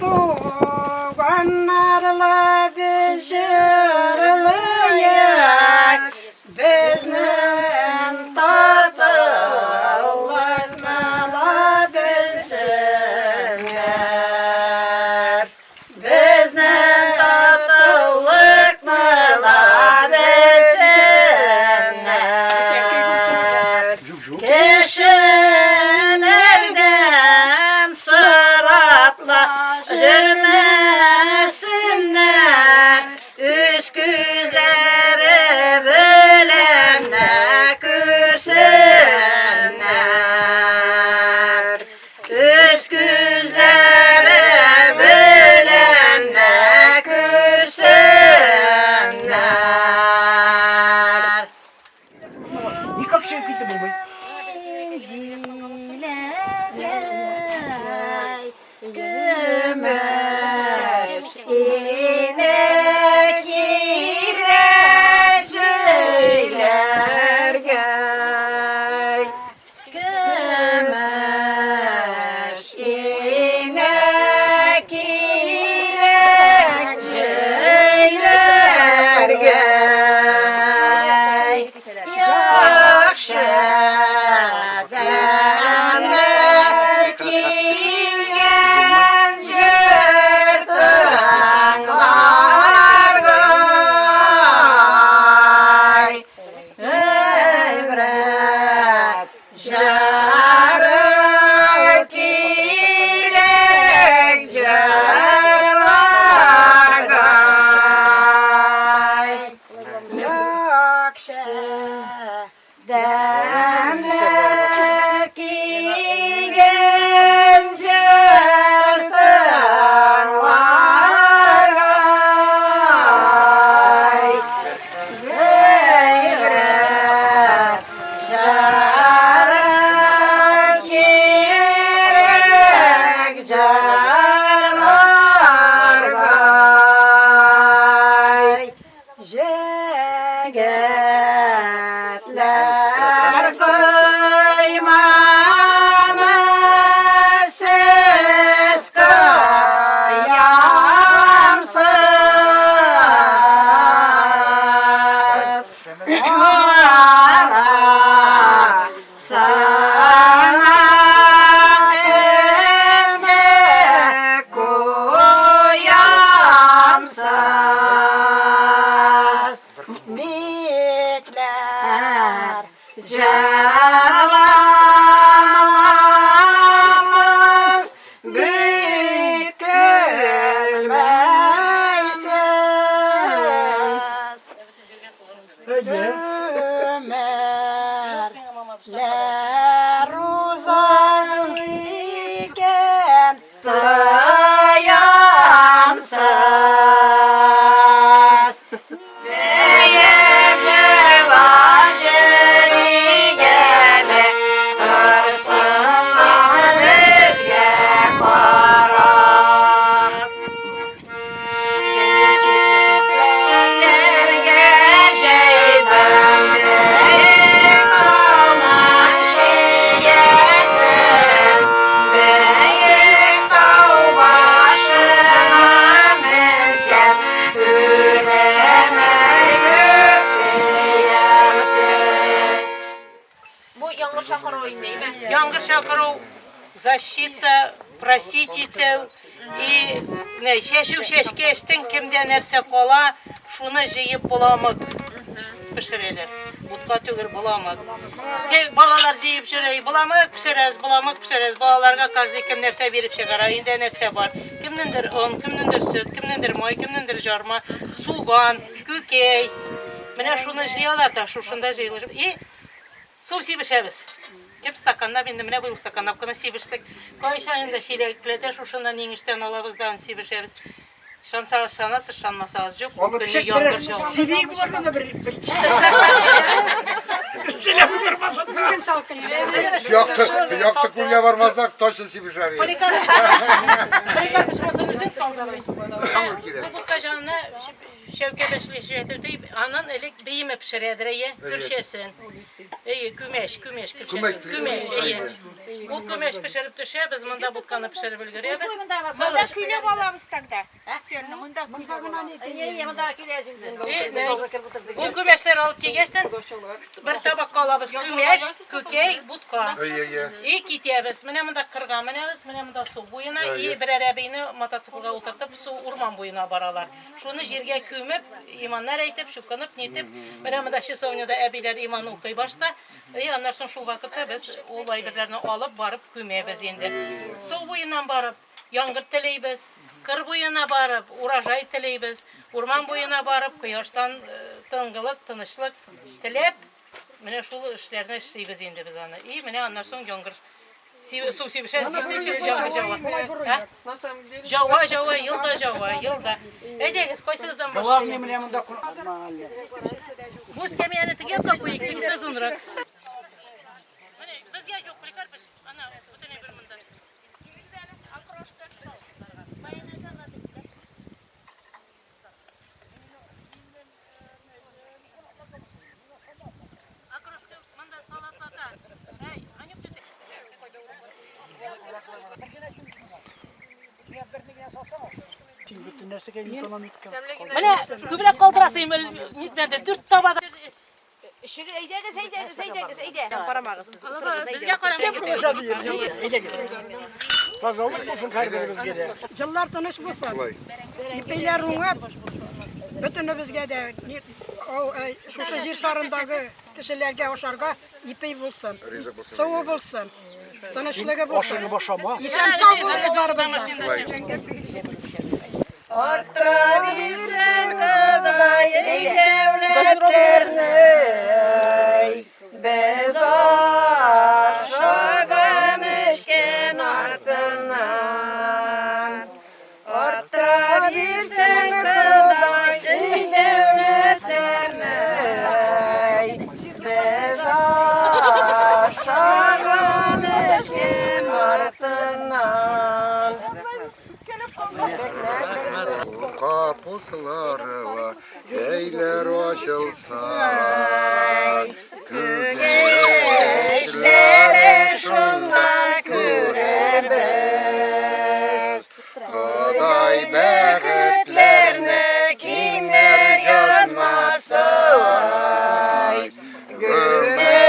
туганнарла без җырлыйк, безнең татулыкны ла белсеннәр. Безнең татулыкны ла белсеннәр. Кешеләрдән сорапла йөрмәсеннәр, үз күзләре белән дә күрсеннәр. Үз күзләре белән дә күрсеннәр. Никак чыгып китеп булмый. Көмеш инә кирәк җөйләргә. Көмеш инә кирәк җөйләргә. Яхшы адәмнәр килгән җыр тыңларга. Гыйбрәт җыры кирәк җырларга. Яхшы адәмнәр килгән җыр тыңларга. Гыйбрәт җыры кирәк җырларга. Җегетләр койманы сез коямсыз. Арасына энҗе куямсыз. Бикләр җырламассыз, бик көлмәйсез. Гомерләр узар икән, тоямсыз. Бөек җырлар җөригәне, Торсыннар безгә карап. Гөлләргә җәйдем бөек алман. Яңгыр чакыру инде, әйме? Яңгыр чакыру, защита, просить итү и менә чәчү чәчкәчтен кемдә нәрсә кала, шуны җыеп боламык пешерәләр. Бутка түгел, боламык. Балалар җыеп йөри, боламык пешерәбез, боламык пешерәбез. Балаларга каждый кем нәрсә биреп чыгара, инде нәрсә бар. Кемнеңдер он, кемнеңдер сөт, кемнеңдер май, кемнеңдер жарма, суган, күкәй. Менә шуны җыялар да, шушында җыелышып. И су сибешәбез. Кеп стаканнап инде менә быел стаканнап кына сибештек. Кайчан инде чиләкләтә шушыннан инештән алабыз да аны сибешәбез. Ышансагыз ышанасыз, ышанмасагыз юк. Бу Алып көнне чык яңгыр бер җава. сибик буларга да бер бер. Сөйләп утырмасын. Бүген салкын. Якты, якты күлгә бармасак, точно сибешәр. Поликарпыч булса үзең сал давай. Яңгыр кирәк. Бу бутка җанына шәүкә бәшле җәтү аннан элек биеме пешерәдер, әйе, күршәсен. Әйе, күмәч, күмәч, Күмәч, күмәч, әйе. Ул күмәч пешереп төшә, без монда бутканы пешереп өлгерәбез. Монда көйләп алабыз тогда. Өстәлне монда көйләп алабыз. Әйе, монда киләсез. Ул күмәчләр алып килгәчтән бер табакка алабыз күмәч, күкәй, бутка. Әйе, әйе. И китәбез. Менә монда кырга менәбез, менә монда су буена, и Әйе. берәр әбине мотоциклга утыртып, су урман буена баралар. Шуны җиргә күмеп, иманнар әйтеп, чукынып, нитеп, менә монда часовняда әбиләр иман укый башта. И аннан соң шул вакытта без ул әйберләрне алып барып күмәбез инде. Су буеннан барып, яңгыр теләйбез, кыр буена барып, урожай теләйбез, урман буена барып, кояштан тынгылык, тынычлык теләп, менә шул эшләрне эшлибез инде без аны. И менә аннан соң яңгыр су сибешә, действительно яңгыр җава. А? Җава, җава, елда җава, елда. Әйдәгез, кайсыгыздан Главный башлыйм? менә монда Бу эскәмияне теге якка куйыйк, тегесе озынрак. Менә безгә юк, Поликарпыч, ана, бөтен әйбер монда. Окрошка монда салатлата. Әй, Анюк түтәй. Син бөтен нәрсәгә экономика. Менә күбрәк калдырасың, нитмәде, дүрт табада. Эшеге әйдәгез, әйдәгез, әйдәгез, әйдә. Карамагыз. Сезгә карамагыз. Әйдәгез. Тазалык булсын һәрберебезгә дә. Җыллар тыныч булсын. Ипиләр уңып, бөтенебезгә дә шушы җир шарындагы кешеләргә ашарга ипи булсын. Ризык булсын. Суы булсын. Тынычлыгы булсын. Ашыгып ашама. Исән сау булыгыз барыбыз да. Арттыра бирсен Ходай дәүләтләрне, без ашаган эчкән артыннан. Арттыра бирсен Ходай дәүләтләрне, без ашаган эчкән артыннан. Капуслары әйләр ачылса, Күгәшләре шунда күрәбез. Ходай бәхетләрне кимнәр язмаса, гомерләргә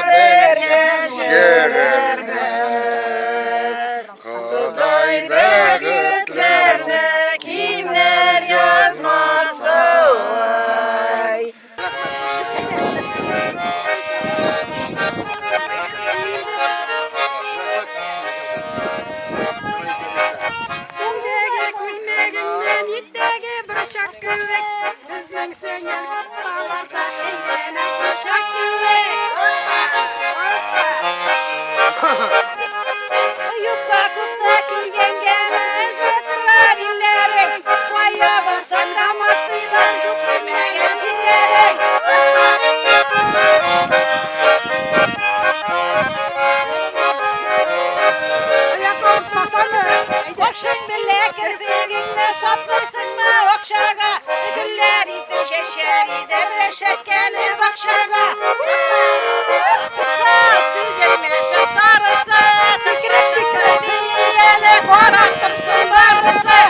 бергә йөрербез. Ходай бәхетләрне кимнәр язмаса, Өстендәге күлмәгеңнән иттәге борчак кебек, безнең сеңел аларда әйләнә кошак кебек. Юкка күктә килгәнгә тора билләрең, кая барсаң да мактыйлар юк күрмәгән җирләрең. Башың белә кердегеңне саплыйсыңмы акчага, гөлләр итеп чәчәр иде рәшәткәле бакчага. Түгелмәсен тарысы, сикереп сикереп биеләле, карап торсын барысы.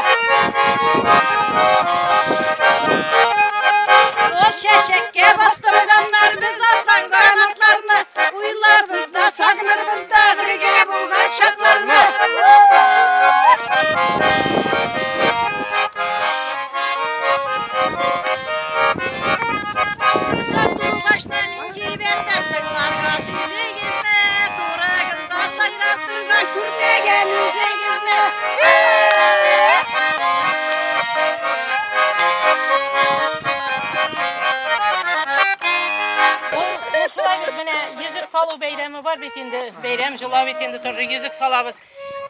Ул чәчәккә бастырганнар без атланган. салу бәйрәме бар бит инде, бәйрәм җола бит инде тоже йөзек салабыз.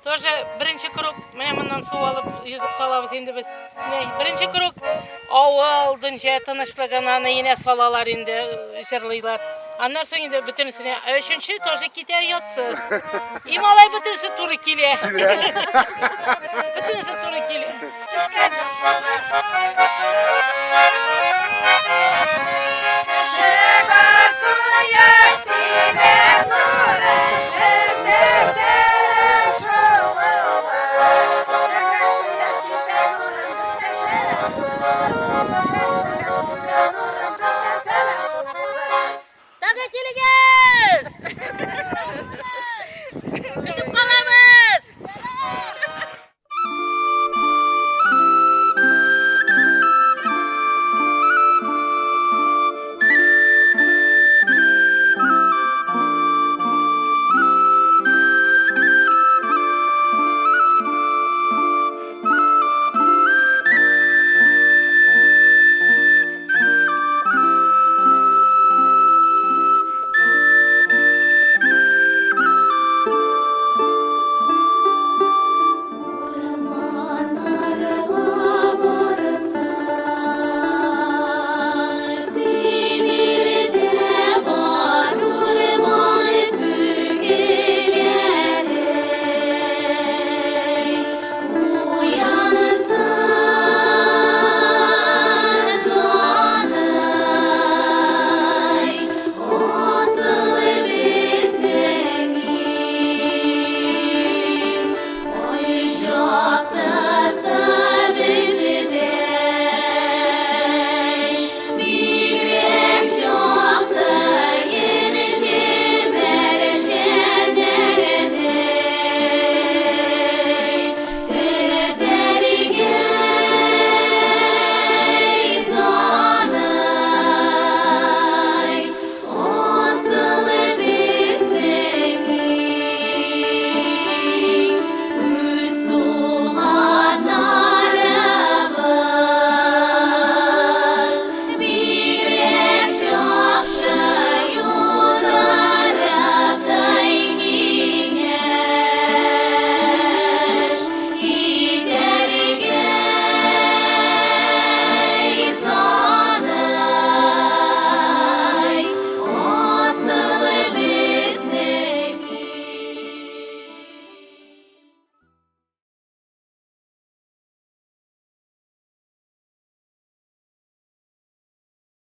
Тоже беренче круг, менә моннан су алып йөзек салабыз инде без. Менә беренче круг авыл, дөнья тынычлыгына нәенә салалар инде, җырлыйлар. Аннан соң инде бөтенесенә, ә өченче тоже китә оятсыз. И малай бөтенесе туры килә. Бөтенесе туры килә.